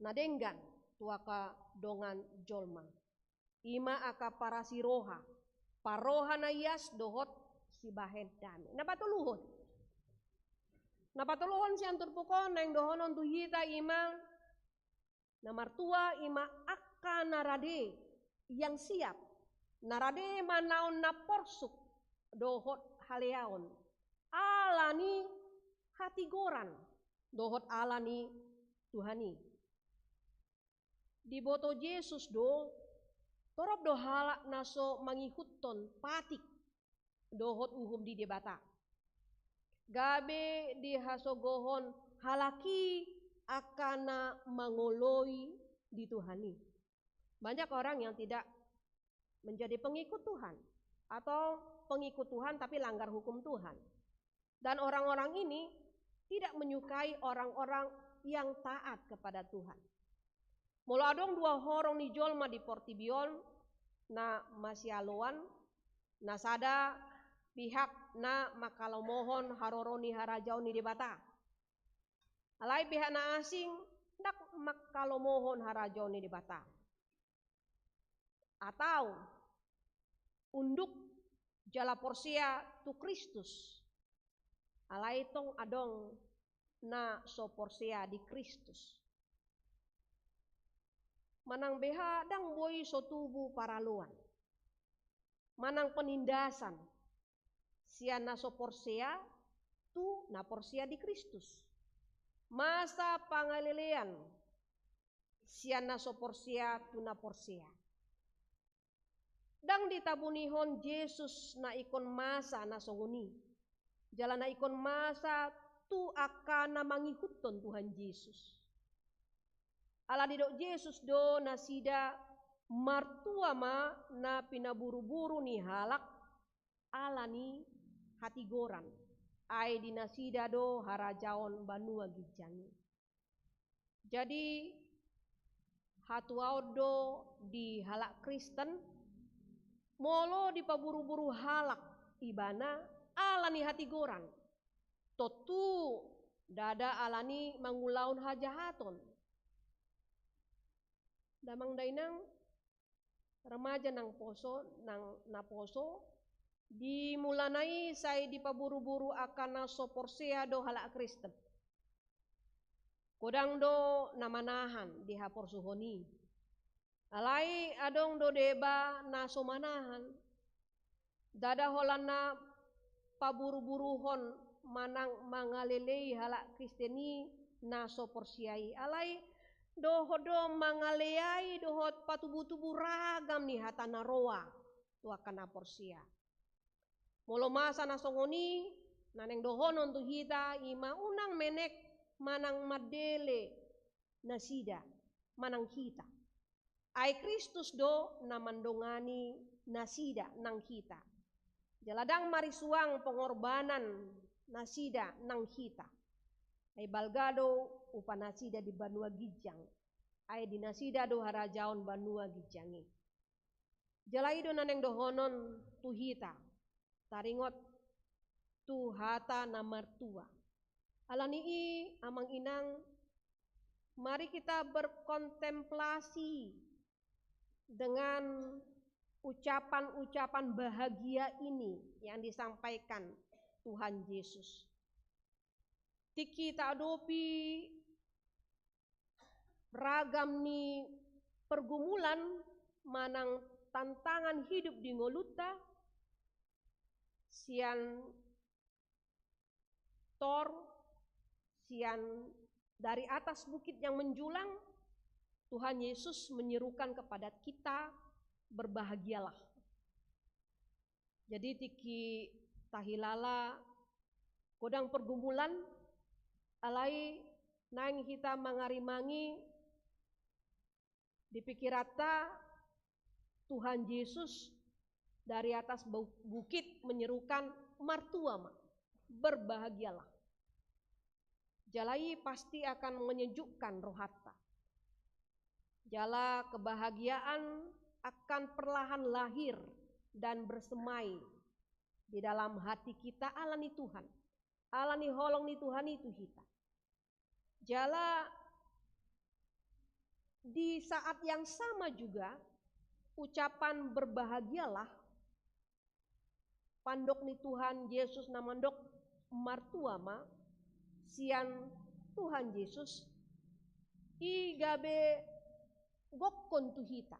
na denggan tu angka dongan jolma. I ma angka parasi roha, parroha na ias dohot sibahen dame. Na patoluhon. Na patoluhon sian turpuk on naeng dohonon tu hita i ma na martua i ma angka na rade, yang siap, na rade manaon na porsuk dohot haleaon, alani hatigoran dohot alani Tuhan i. Diboto Jesus do, torop do halak na so mangihuthon patik dohot uhum ni Debata. Gabe dihasogohon halak i angka na mangoloi di Tuhan i. Banyak orang yang tidak menjadi pengikut Tuhan atau pengikut Tuhan tapi langgar hukum Tuhan. Dan orang-orang ini tidak menyukai orang-orang yang taat kepada Tuhan. Molo adong dua horong ni jolma di portibi on na masialoan, na sada pihak na manghalomohon haroro ni harajaon ni Debata. Alai pihak na asing ndang manghalomohon harajaon ni Debata. Atau unduk jala porsea tu Kristus. Alai tong adong na so porsea di Kristus. Manang beha ndang boi so tubu paraloan. Manang penindasan. Sian na so porsea tu na porsea di Kristus. Masa pangalelean sian na so porsea tu na porsea. Ndang ditabunihon Jesus na ingkon masa na songon i. Jala na ingkon masa tu angka na mangihuthon Tuhan Jesus. Ala didok Jesus do nasida martua ma na pinaburu-buru ni halak alani hatigoran. Ai di nasida do harajaon banua ginjang i. Jadi, hatuaon do di halak Kristen, molo dipaburu-buru halak ibana alani hatigoran. Tontu ndada alani mangulahon hajahaton. Damang dainang, remaja nang poso, nang na poso, di mulana i sai dipaburu-buru angka na so porsea do halak Kristen. Godang do na manahan di haporsuhon i. Alai adong do deba na so manahan. Ndada holan na paburu-buruhon manang mangalelei halak Kristen i na so porsea i. Alai dohot do mangaleai dohot patubu-tubu ragam ni hata na roa tu angka na porsea. Molo masa na songon i, na naeng dohonon tu hita i ma unang menek manang mandele nasida manang hita. Ai Kristus do na mandongani nasida nang hita. Jala ndang marisuang pengorbanan nasida nang hita. Ai balga do upa nasida di banua ginjang. Ai di nasida do harajaon banua ginjang i. Jala i do na naeng dohonon tu hita. Taringot tu hata na martua. Alani i, amang inang, mari kita berkontemplasi dengan ucapan-ucapan bahagia ini yang disampaikan Tuhan Yesus. Tingki taadopi ragam ni pergumulan manang tantangan hidup di ngolunta, sian tor, sian dari atas bukit yang menjulang, Tuhan Yesus menyerukan kepada kita, "Berbahagialah." Jadi tingki tahilala godang pergumulan, alai naeng hita mangarimangi di pikiranta Tuhan Yesus dari atas bu-, bukit menyerukan, "Martua ma, berbahagialah." Jala i pasti akan menyejukkan rohanta. Jala kebahagiaan akan perlahan lahir dan bersemai di dalam hati kita alani Tuhan, alani holong ni Tuhan i tu hita. Jala di saat yang sama juga, ucapan "berbahagialah", pandok ni Tuhan Yesus na mandok "Martua ma" sian Tuhan Yesus, i gabe gokkon tu hita,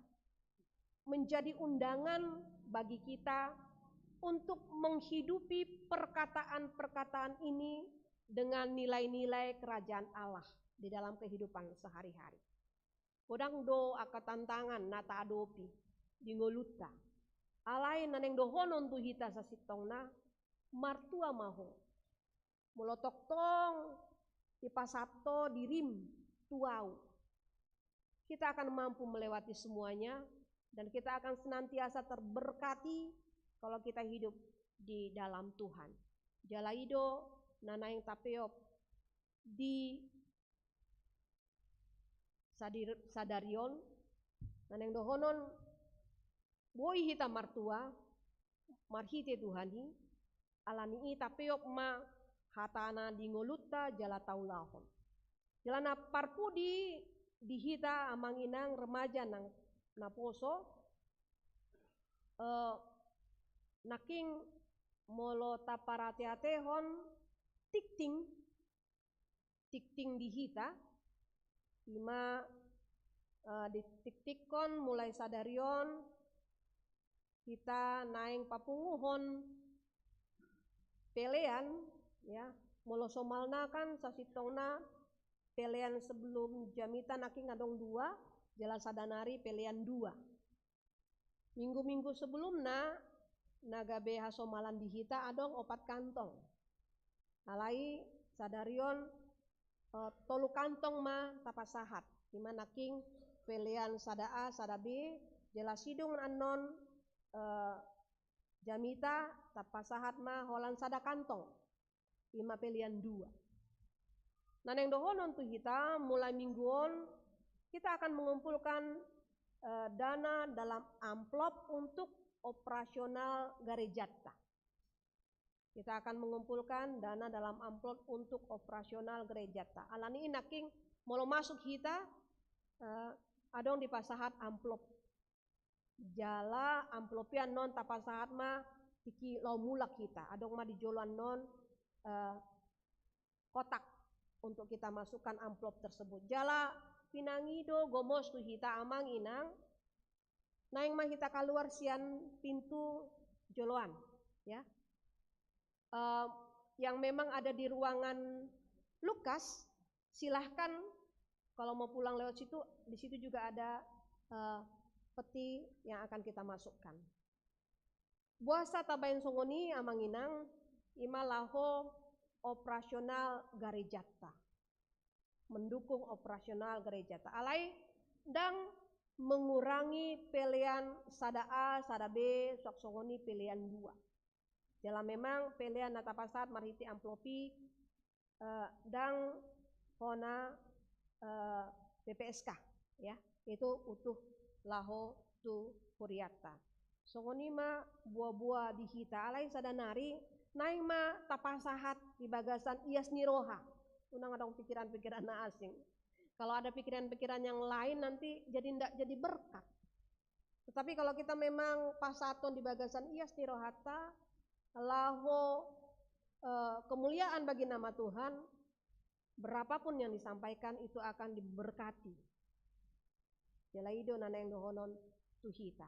menjadi undangan bagi kita untuk menghidupi perkataan-perkataan ini dengan nilai-nilai kerajaan Allah di dalam kehidupan sehari-hari. Godang do angka tantangan na taadopi di ngolunta. Alai na naeng dohonon tu hita sasintongna, "Martua ma ho." Molo tongtong dipasahat ho dirim tu Ahu, kita akan mampu melewati semuanya dan kita akan senantiasa terberkati kalau kita hidup di dalam Tuhan. Jala i do na naeng tapeop di sadir-, sadari on, na naeng dohonon, boi hita martua marhite Tuhan i, alani i tapeop ma hatana di ngolunta jala taulahon. Jala na parpudi di hita amang inang remaja nang naposo, eh, nangkin molo taparateatehon tingting, tingting di hita, i ma, eh, ditingtingkon mulai sadari on hita naeng papunguhon pelean, ya. Molo somalna kan sasintongna pelean sebelum jamita nangkin adong dua, jala sada nari pelean dua. Minggu-minggu sebelumna, na gabe hasomalan di hita adong opat kantong. Alai sadari on, eh, tolu kantong ma tapasahat. I ma nangkin pelean sada A, sada B, jala sidung annon, eh, jamita tapasahat ma holan sada kantong. I ma pelean dua. Na naeng dohonon tu hita, mulai minggu on, kita akan mengumpulkan, eh, dana dalam amplop untuk operasional garejata. Kita akan mengumpulkan dana dalam amplop untuk operasional garejata. Alani i nangkin molo masuk hita, eh, adong dipasahat amplop. Jala amplop i annon tapasahat ma tingki laho mulak hita. Adong ma di jolo annon, eh, kotak untuk kita masukkan amplop tersebut. Jala pinangido gomos tu hita amang inang, naeng ma hita kaluar sian pintu joloan, ya. Eh, yang memang ada di ruangan Lukas, silahkan Kalau mau pulang lewat situ, di situ juga ada, eh, peti yang akan kita masukkan. Boasa tabaen songon i, amang inang? Ima laho operasional garejata. Mendukung operasional garejata. Alai ndang mengurangi pelean sada A, sada B, suang songon i pelean dua. Jala memang pelean na tapasahat marhite amplop i, eh, ndang hona, eh, P P S K, ya, itu utuh laho tu hurianta. Songon i ma boa-boa di hita, alai sada nari naeng ma tapasahat di bagasan ias ni roha. Unang adong pikiran-pikiran na asing. Kalau ada pikiran-pikiran yang lain, nanti jadi ndak jadi berkat. Tetapi kalau kita memang pasahathon di bagasan ias ni rohanta, laho, eh, kemuliaan bagi nama Tuhan, berapapun yang disampaikan itu akan diberkati. Jala i do na naeng dohonon tu hita.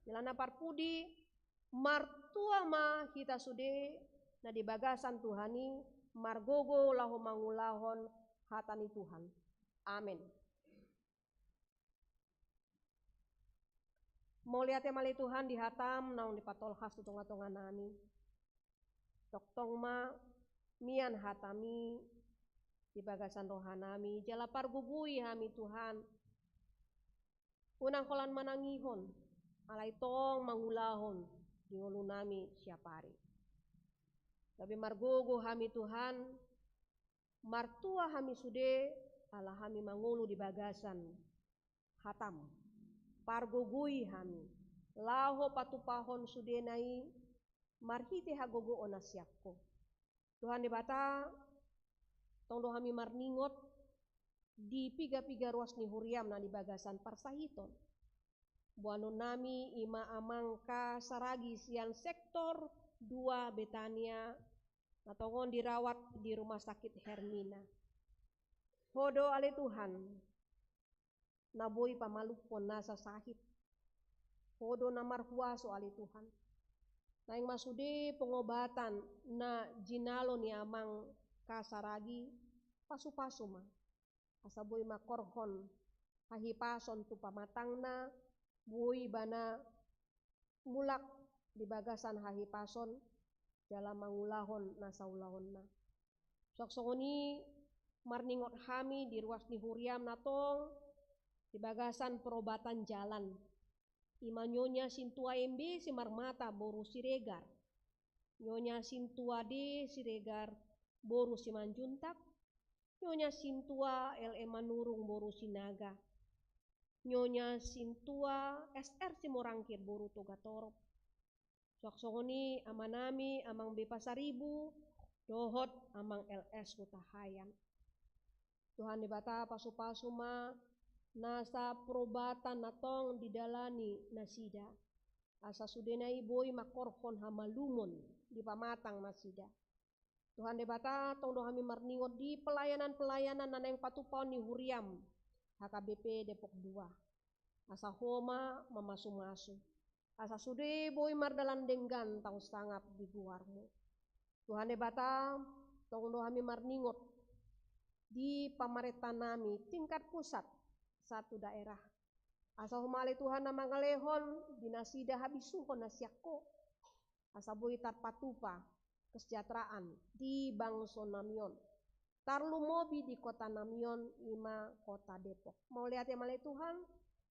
Jala na parpudi, martua ma hita sude na di bagasan Tuhan i, margogo laho mangulahon hata ni Tuhan. Amen. Mauliate ma ale Tuhan di hatam naung dipatolhas tu tonga-tonga nami. Tongtong ma mian hatami di bagasan roha nami, jala pargogoi hami Tuhan. Unang holan manangihon, alai tong mangulahon di ngolu nami siap ari. Gabe margogo hami Tuhan, martua hami sude, ala hami mangolu di bagasan hatam. Pargogoi hami, laho patupahon sudena i marhite hagogoon na sian Ho. Tuhan Debata, tong do hami marningot di piga-piga ruas ni huriam na di bagasan parsahiton. Boanon nami ima amang Kasaragi sian sektor dua Betania, na tongon dirawat di Rumah Sakit Hermina. Ho do ale Tuhan, na boi pamalumhon nasa sahit. Ho do na marhuaso ale Tuhan. Naeng ma sude pengobatan na jinalo ni amang Kasaragi, pasu-pasu ma. Asa boi mangkorhon hahipason tu pamatangna, boi ibana mulak di bagasan hahipason, jala mangulahon nasa ulaonna. Suang songon i marningot hami di ruas ni huriam na tong di bagasan perobatan jalan. Ima Nyonya Sintua M B Simarmata boru Siregar. Nyonya Sintua D Siregar boru Simanjuntak. Nyonya Sintua L M Manurung boru Sinaga. Nyonya Sintua S R Simorangkir boru Togatorop. Suang songon i amanami amang B Pasaribu dohot amang L S Hutahaean. Tuhan Debata, pasu-pasu ma nasa perobatan na tong didalani nasida. Asa sudena i boi mangkorhon hamalumon di pamatang nasida. Tuhan Debata, tong do hami marningot di pelayanan-pelayanan na naeng patupaon ni huriam H K B P Depok dua. Asa Ho ma mamasu-masu. Asa sude boi mardalan denggan taon sangap di goarmu. Tuhan Debata, tong do hami marningot di pamarenta nami tingkat pusat sahat tu daerah. Asa Ho ma ale Tuhan na mangalehon di nasida habisuhon na sian Ho. Asa boi tarpatupa kesejahteraan di bangso nami on. Tarlumobi di kota nami on, ima kota Depok. Mauliate ma ale Tuhan,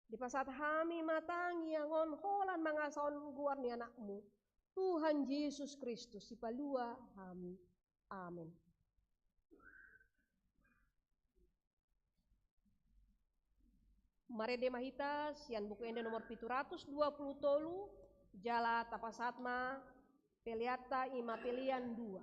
dipasahat hami ma tangiang on holan mangasahon goar ni anakmu, Tuhan Jesus Kristus, sipalua hami. Amen. Marende ma hita sian Buku Ende nomor pitu ratus dua pulu tolu, jala tapasahat ma peleanta, ima pelean dua.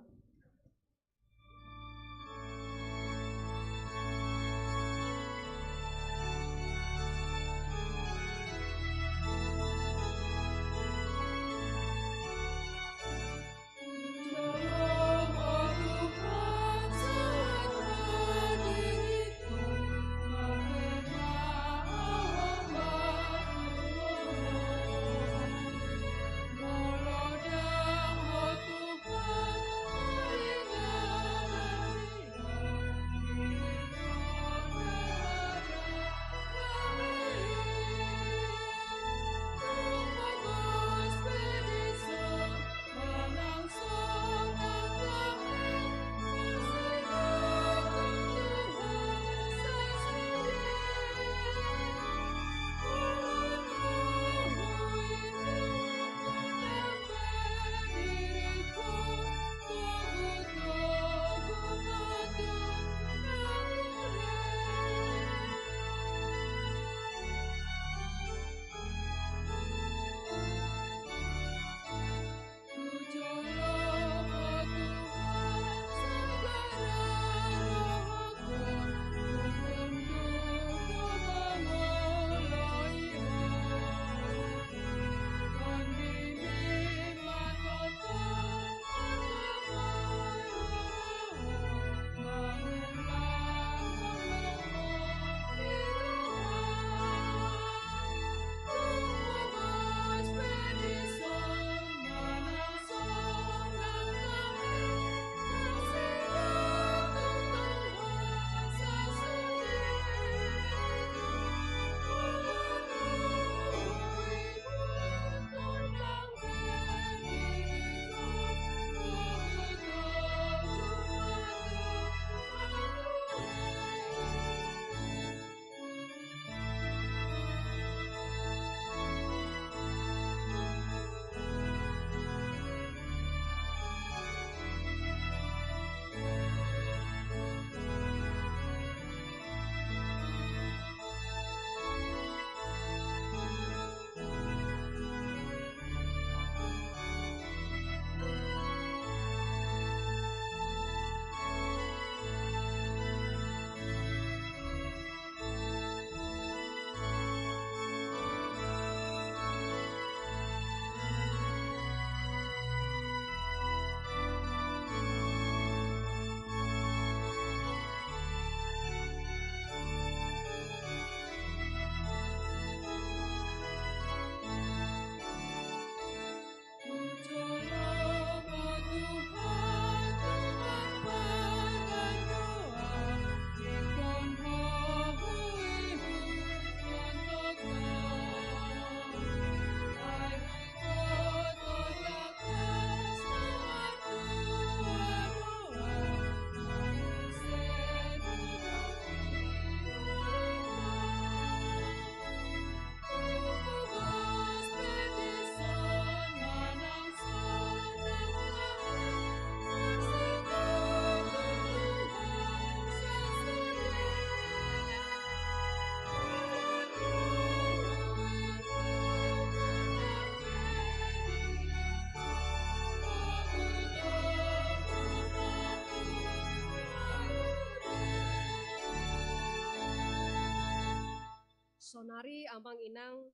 Amang Inang,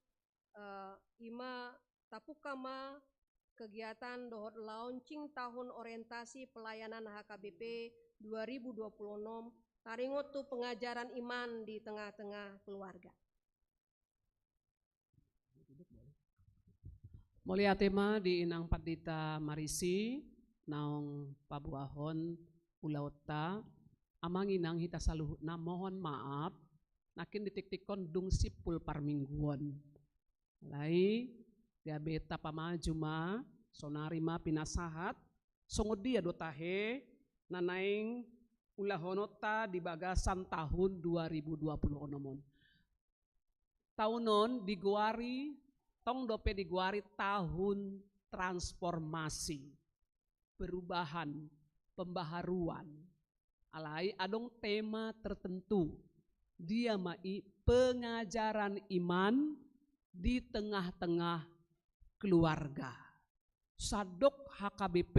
eh, ima tapungka ma kegiatan dohot launching tahun orientasi pelayanan H K B P dua ribu dua puluh enam, taringot tu pengajaran iman di tengah-tengah keluarga. Mauliate ma di Inang Pandita Marisi, naung paboahon ulaonta. Amang Inang, hita saluhutna mohon maaf, nangkin di tiktikkon dung simpul parmingguon. Alai gabe tapamaju ma, saonari ma pinasahat songon dia do tahe na naeng ulahononta di bagasan tahun dua ribu dua puluh enam on. Tahun on digoari, tong dope digoari tahun transformasi, perubahan, pembaharuan. Alai adong tema tertentu. Dia ma i pengajaran iman di tengah-tengah keluarga. Sandok H K B P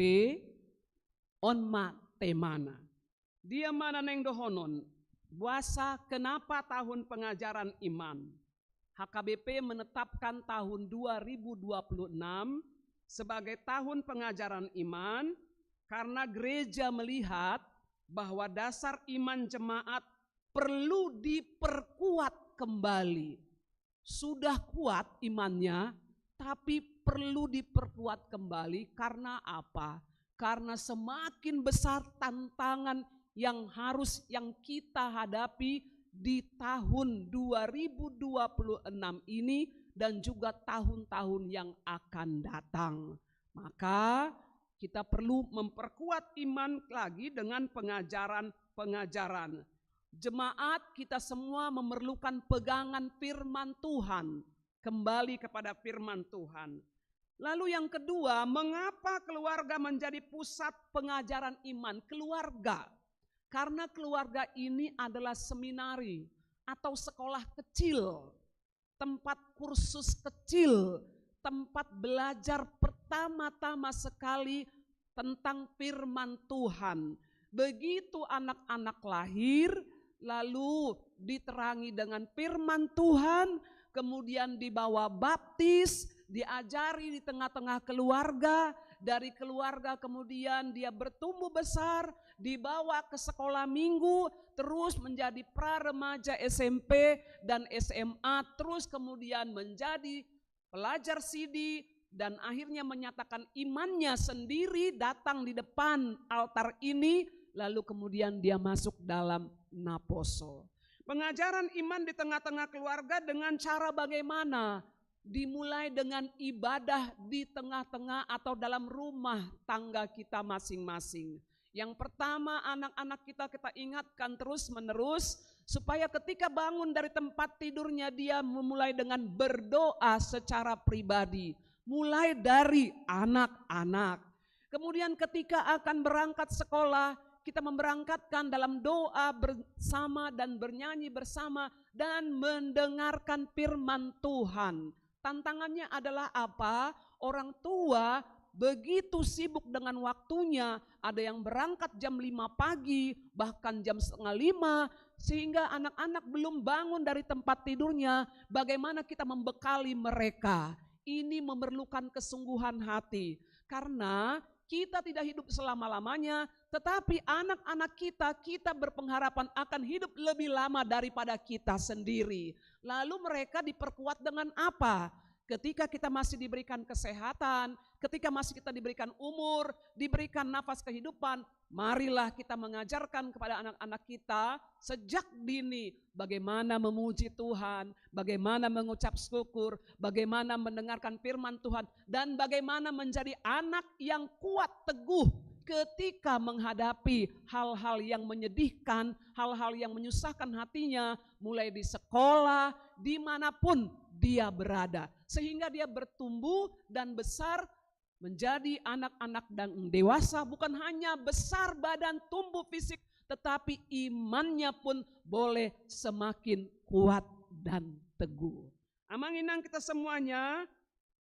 on ma temana. Dia ma na naeng dohonon, boasa, kenapa tahun pengajaran iman? H K B P menetapkan tahun dua ribu dua puluh enam sebagai tahun pengajaran iman karena gereja melihat bahwa dasar iman jemaat perlu diperkuat kembali. Sudah kuat imannya, tapi perlu diperkuat kembali. Karena apa? Karena semakin besar tantangan yang harus, yang kita hadapi di tahun dua ribu dua puluh enam ini dan juga tahun-tahun yang akan datang. Maka kita perlu memperkuat iman lagi dengan pengajaran-pengajaran. Jemaat, kita semua memerlukan pegangan firman Tuhan, kembali kepada firman Tuhan. Lalu yang kedua, mengapa keluarga menjadi pusat pengajaran iman? Keluarga. Karena keluarga ini adalah seminari atau sekolah kecil, tempat kursus kecil, tempat belajar pertama-tama sekali tentang firman Tuhan. Begitu anak-anak lahir, lalu diterangi dengan firman Tuhan, kemudian dibawa baptis, diajari di tengah-tengah keluarga, dari keluarga kemudian dia bertumbuh besar, dibawa ke sekolah minggu, terus menjadi pra remaja, S M P dan S M A, terus kemudian menjadi pelajar sidi, dan akhirnya menyatakan imannya sendiri datang di depan altar ini, lalu kemudian dia masuk dalam naposo. Pengajaran iman di tengah-tengah keluarga dengan cara bagaimana? Dimulai dengan ibadah di tengah-tengah atau dalam rumah tangga kita masing-masing. Yang pertama, anak-anak kita, kita ingatkan terus-menerus supaya ketika bangun dari tempat tidurnya, dia memulai dengan berdoa secara pribadi, mulai dari anak-anak. Kemudian ketika akan berangkat sekolah, kita memberangkatkan dalam doa bersama dan bernyanyi bersama dan mendengarkan firman Tuhan. Tantangannya adalah apa? Orang tua begitu sibuk dengan waktunya, ada yang berangkat jam lima pagi, bahkan jam setengah lima, sehingga anak-anak belum bangun dari tempat tidurnya. Bagaimana kita membekali mereka? Ini memerlukan kesungguhan hati, karena kita tidak hidup selama-lamanya, tetapi anak-anak kita, kita berpengharapan akan hidup lebih lama daripada kita sendiri. Lalu mereka diperkuat dengan apa? Ketika kita masih diberikan kesehatan, ketika masih kita diberikan umur, diberikan nafas kehidupan, marilah kita mengajarkan kepada anak-anak kita sejak dini bagaimana memuji Tuhan, bagaimana mengucap syukur, bagaimana mendengarkan firman Tuhan, dan bagaimana menjadi anak yang kuat teguh ketika menghadapi hal-hal yang menyedihkan, hal-hal yang menyusahkan hatinya, mulai di sekolah, dimanapun dia berada. Sehingga dia bertumbuh dan besar menjadi anak-anak dan dewasa, bukan hanya besar badan, tumbuh fisik, tetapi imannya pun boleh semakin kuat dan teguh. Amang inang kita semuanya,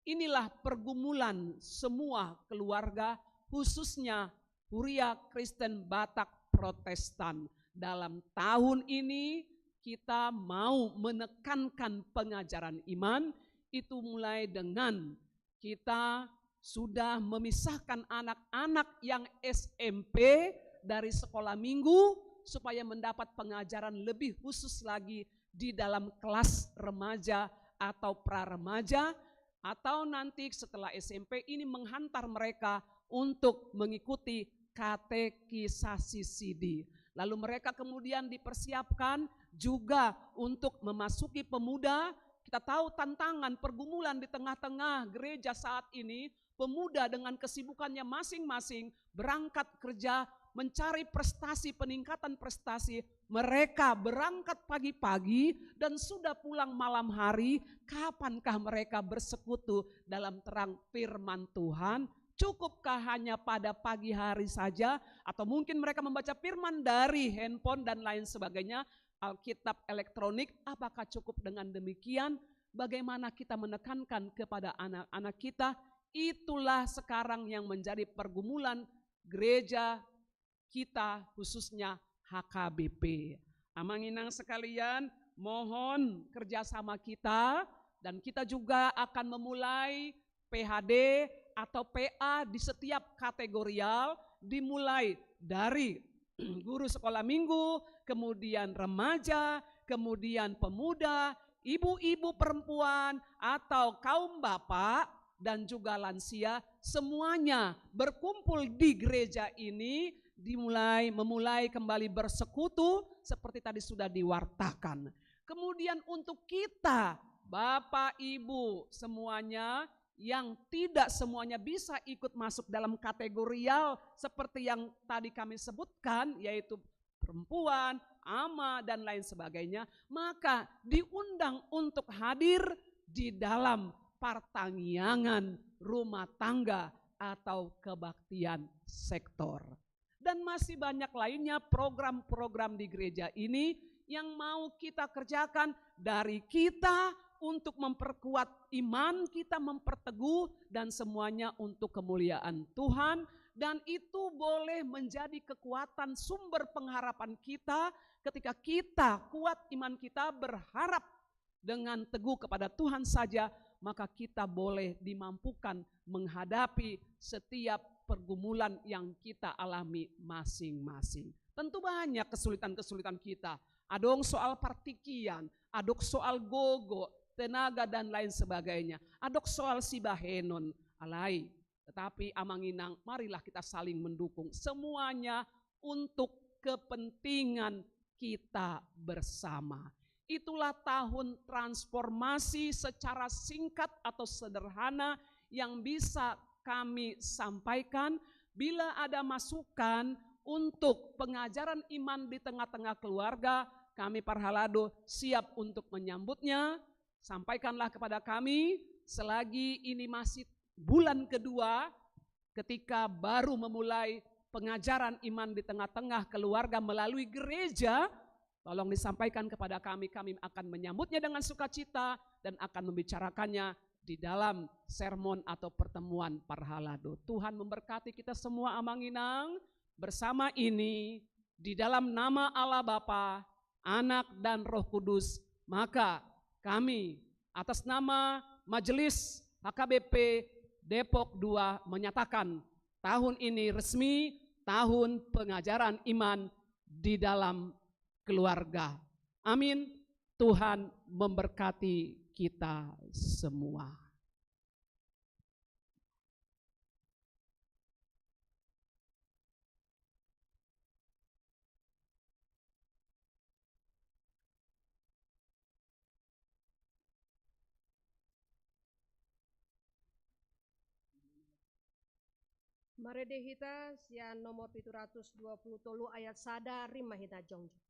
inilah pergumulan semua keluarga, khususnya Huria Kristen Batak Protestan. Dalam tahun ini, kita mau menekankan pengajaran iman, itu mulai dengan kita sudah memisahkan anak-anak yang S M P dari sekolah minggu, supaya mendapat pengajaran lebih khusus lagi di dalam kelas remaja atau pra remaja, atau nanti setelah S M P ini menghantar mereka untuk mengikuti katekisasi sidi. Lalu mereka kemudian dipersiapkan juga untuk memasuki pemuda. Kita tahu tantangan, pergumulan di tengah-tengah gereja saat ini, pemuda dengan kesibukannya masing-masing, berangkat kerja, mencari prestasi, peningkatan prestasi, mereka berangkat pagi-pagi dan sudah pulang malam hari, kapankah mereka bersekutu dalam terang firman Tuhan? Cukupkah hanya pada pagi hari saja? Atau mungkin mereka membaca firman dari handphone dan lain sebagainya, Alkitab elektronik, apakah cukup dengan demikian? Bagaimana kita menekankan kepada anak-anak kita? Itulah sekarang yang menjadi pergumulan gereja kita, khususnya H K B P. Amang inang sekalian, mohon kerjasama kita, dan kita juga akan memulai P H D atau P A di setiap kategorial, dimulai dari guru sekolah minggu, kemudian remaja, kemudian pemuda, ibu-ibu perempuan, atau kaum bapak, dan juga lansia, semuanya berkumpul di gereja ini, dimulai, memulai kembali bersekutu seperti tadi sudah diwartakan. Kemudian untuk kita, bapak, ibu, semuanya yang tidak semuanya bisa ikut masuk dalam kategorial seperti yang tadi kami sebutkan, yaitu perempuan, ama, dan lain sebagainya, maka diundang untuk hadir di dalam partangiangan rumah tangga atau kebaktian sektor. Dan masih banyak lainnya program-program di gereja ini yang mau kita kerjakan, dari kita untuk memperkuat iman kita, memperteguh, dan semuanya untuk kemuliaan Tuhan. Dan itu boleh menjadi kekuatan, sumber pengharapan kita. Ketika kita kuat iman kita, berharap dengan teguh kepada Tuhan saja, maka kita boleh dimampukan menghadapi setiap pergumulan yang kita alami masing-masing. Tentu banyak kesulitan-kesulitan kita. Adong soal partingkian, adong soal gogo, tenaga, dan lain sebagainya. Adong soal sibahenon, alai. Tetapi amang inang, marilah kita saling mendukung. Semuanya untuk kepentingan kita bersama. Itulah tahun transformasi secara singkat atau sederhana yang bisa kami sampaikan. Bila ada masukan untuk pengajaran iman di tengah-tengah keluarga, kami Parhalado siap untuk menyambutnya. Sampaikanlah kepada kami selagi ini masih bulan kedua, ketika baru memulai pengajaran iman di tengah-tengah keluarga melalui gereja, tolong disampaikan kepada kami, kami akan menyambutnya dengan sukacita dan akan membicarakannya di dalam sermon atau pertemuan Parhalado. Tuhan memberkati kita semua, amang inang. Bersama ini, di dalam nama Allah Bapa, Anak, dan Roh Kudus, maka kami, atas nama Majelis H K B P Depok dua, menyatakan tahun ini resmi tahun pengajaran iman di dalam keluarga. Amin. Tuhan memberkati kita semua. Marende hita sian nomor pitu ratus dua pulu tolu ayat sada, rima hita jongjong.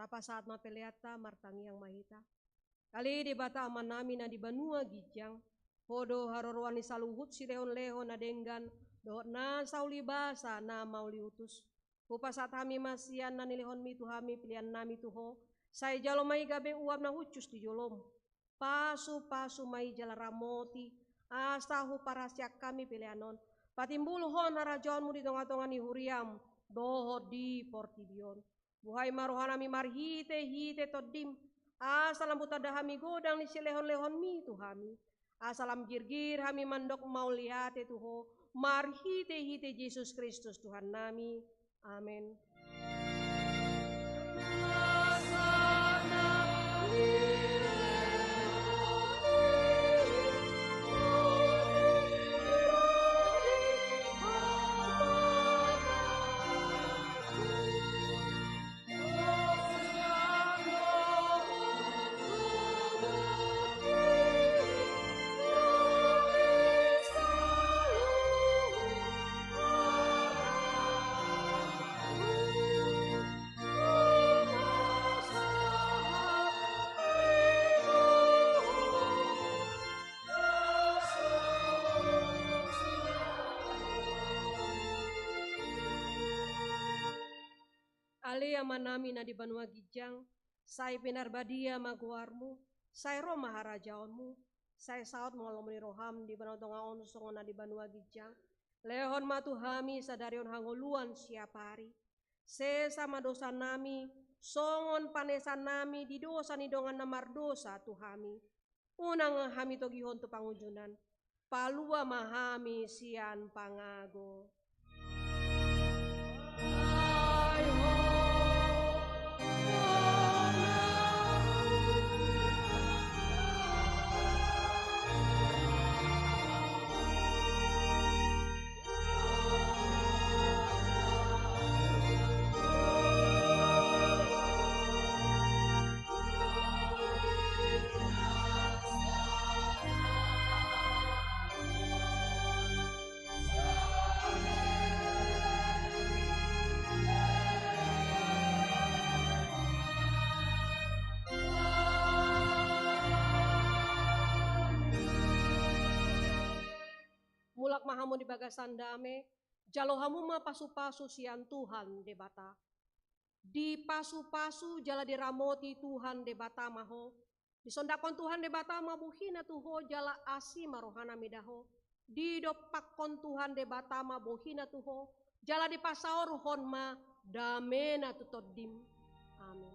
Tapasahat ma peleanta, martangiang ma hita. Ale Debata Amanami na di banua ginjang, Ho do haroroan ni saluhut silehonlehon na denggan dohot na saulibasa na mauliutus. Hupasahat hami ma sian na nilehonmi tu hami peleannami tu Ho, sai jalo ma i gabe uap na hushus di jolom. Pasupasu ma i jala ramoti, asa huparhaseang hami pelean on patimbulhon harajaonmu di tongatonga ni huriam dohot di portibi on. Buhai ma rohanami marhitehite Tondim, asa lam hutanda hami godang ni silehonlehonmi tu hami, asa lam girgir hami mandok mauliate tu Ho, marhitehite Jesus Kristus Tuhannami. Amen. Ale Amanami na di banua ginjang, sai pinarbadia ma goarmu, sai ro ma harajaonmu, sai saut ma lomo ni roham di banua tonga on songon na di banua ginjang. Lehon ma tu hami sadari on hangoluan siapari. Sesa ma dosanami, songon panesanami di dosa ni dongan na mardosa tu hami. Unang hami togihon tu pangunjunan, palua ma hami sian pangago. Mulak ma hamu di bagasan dame, jalo hamu ma pasupasu sian Tuhan Debata. Dipasupasu jala diramoti Tuhan Debata ma ho. Disondangkon Tuhan Debata ma bohina tu ho jala asi ma rohana mida ho. Didompakkon Tuhan Debata ma bohina tu ho jala dipasaorhon ma damena tu tondim. Amen.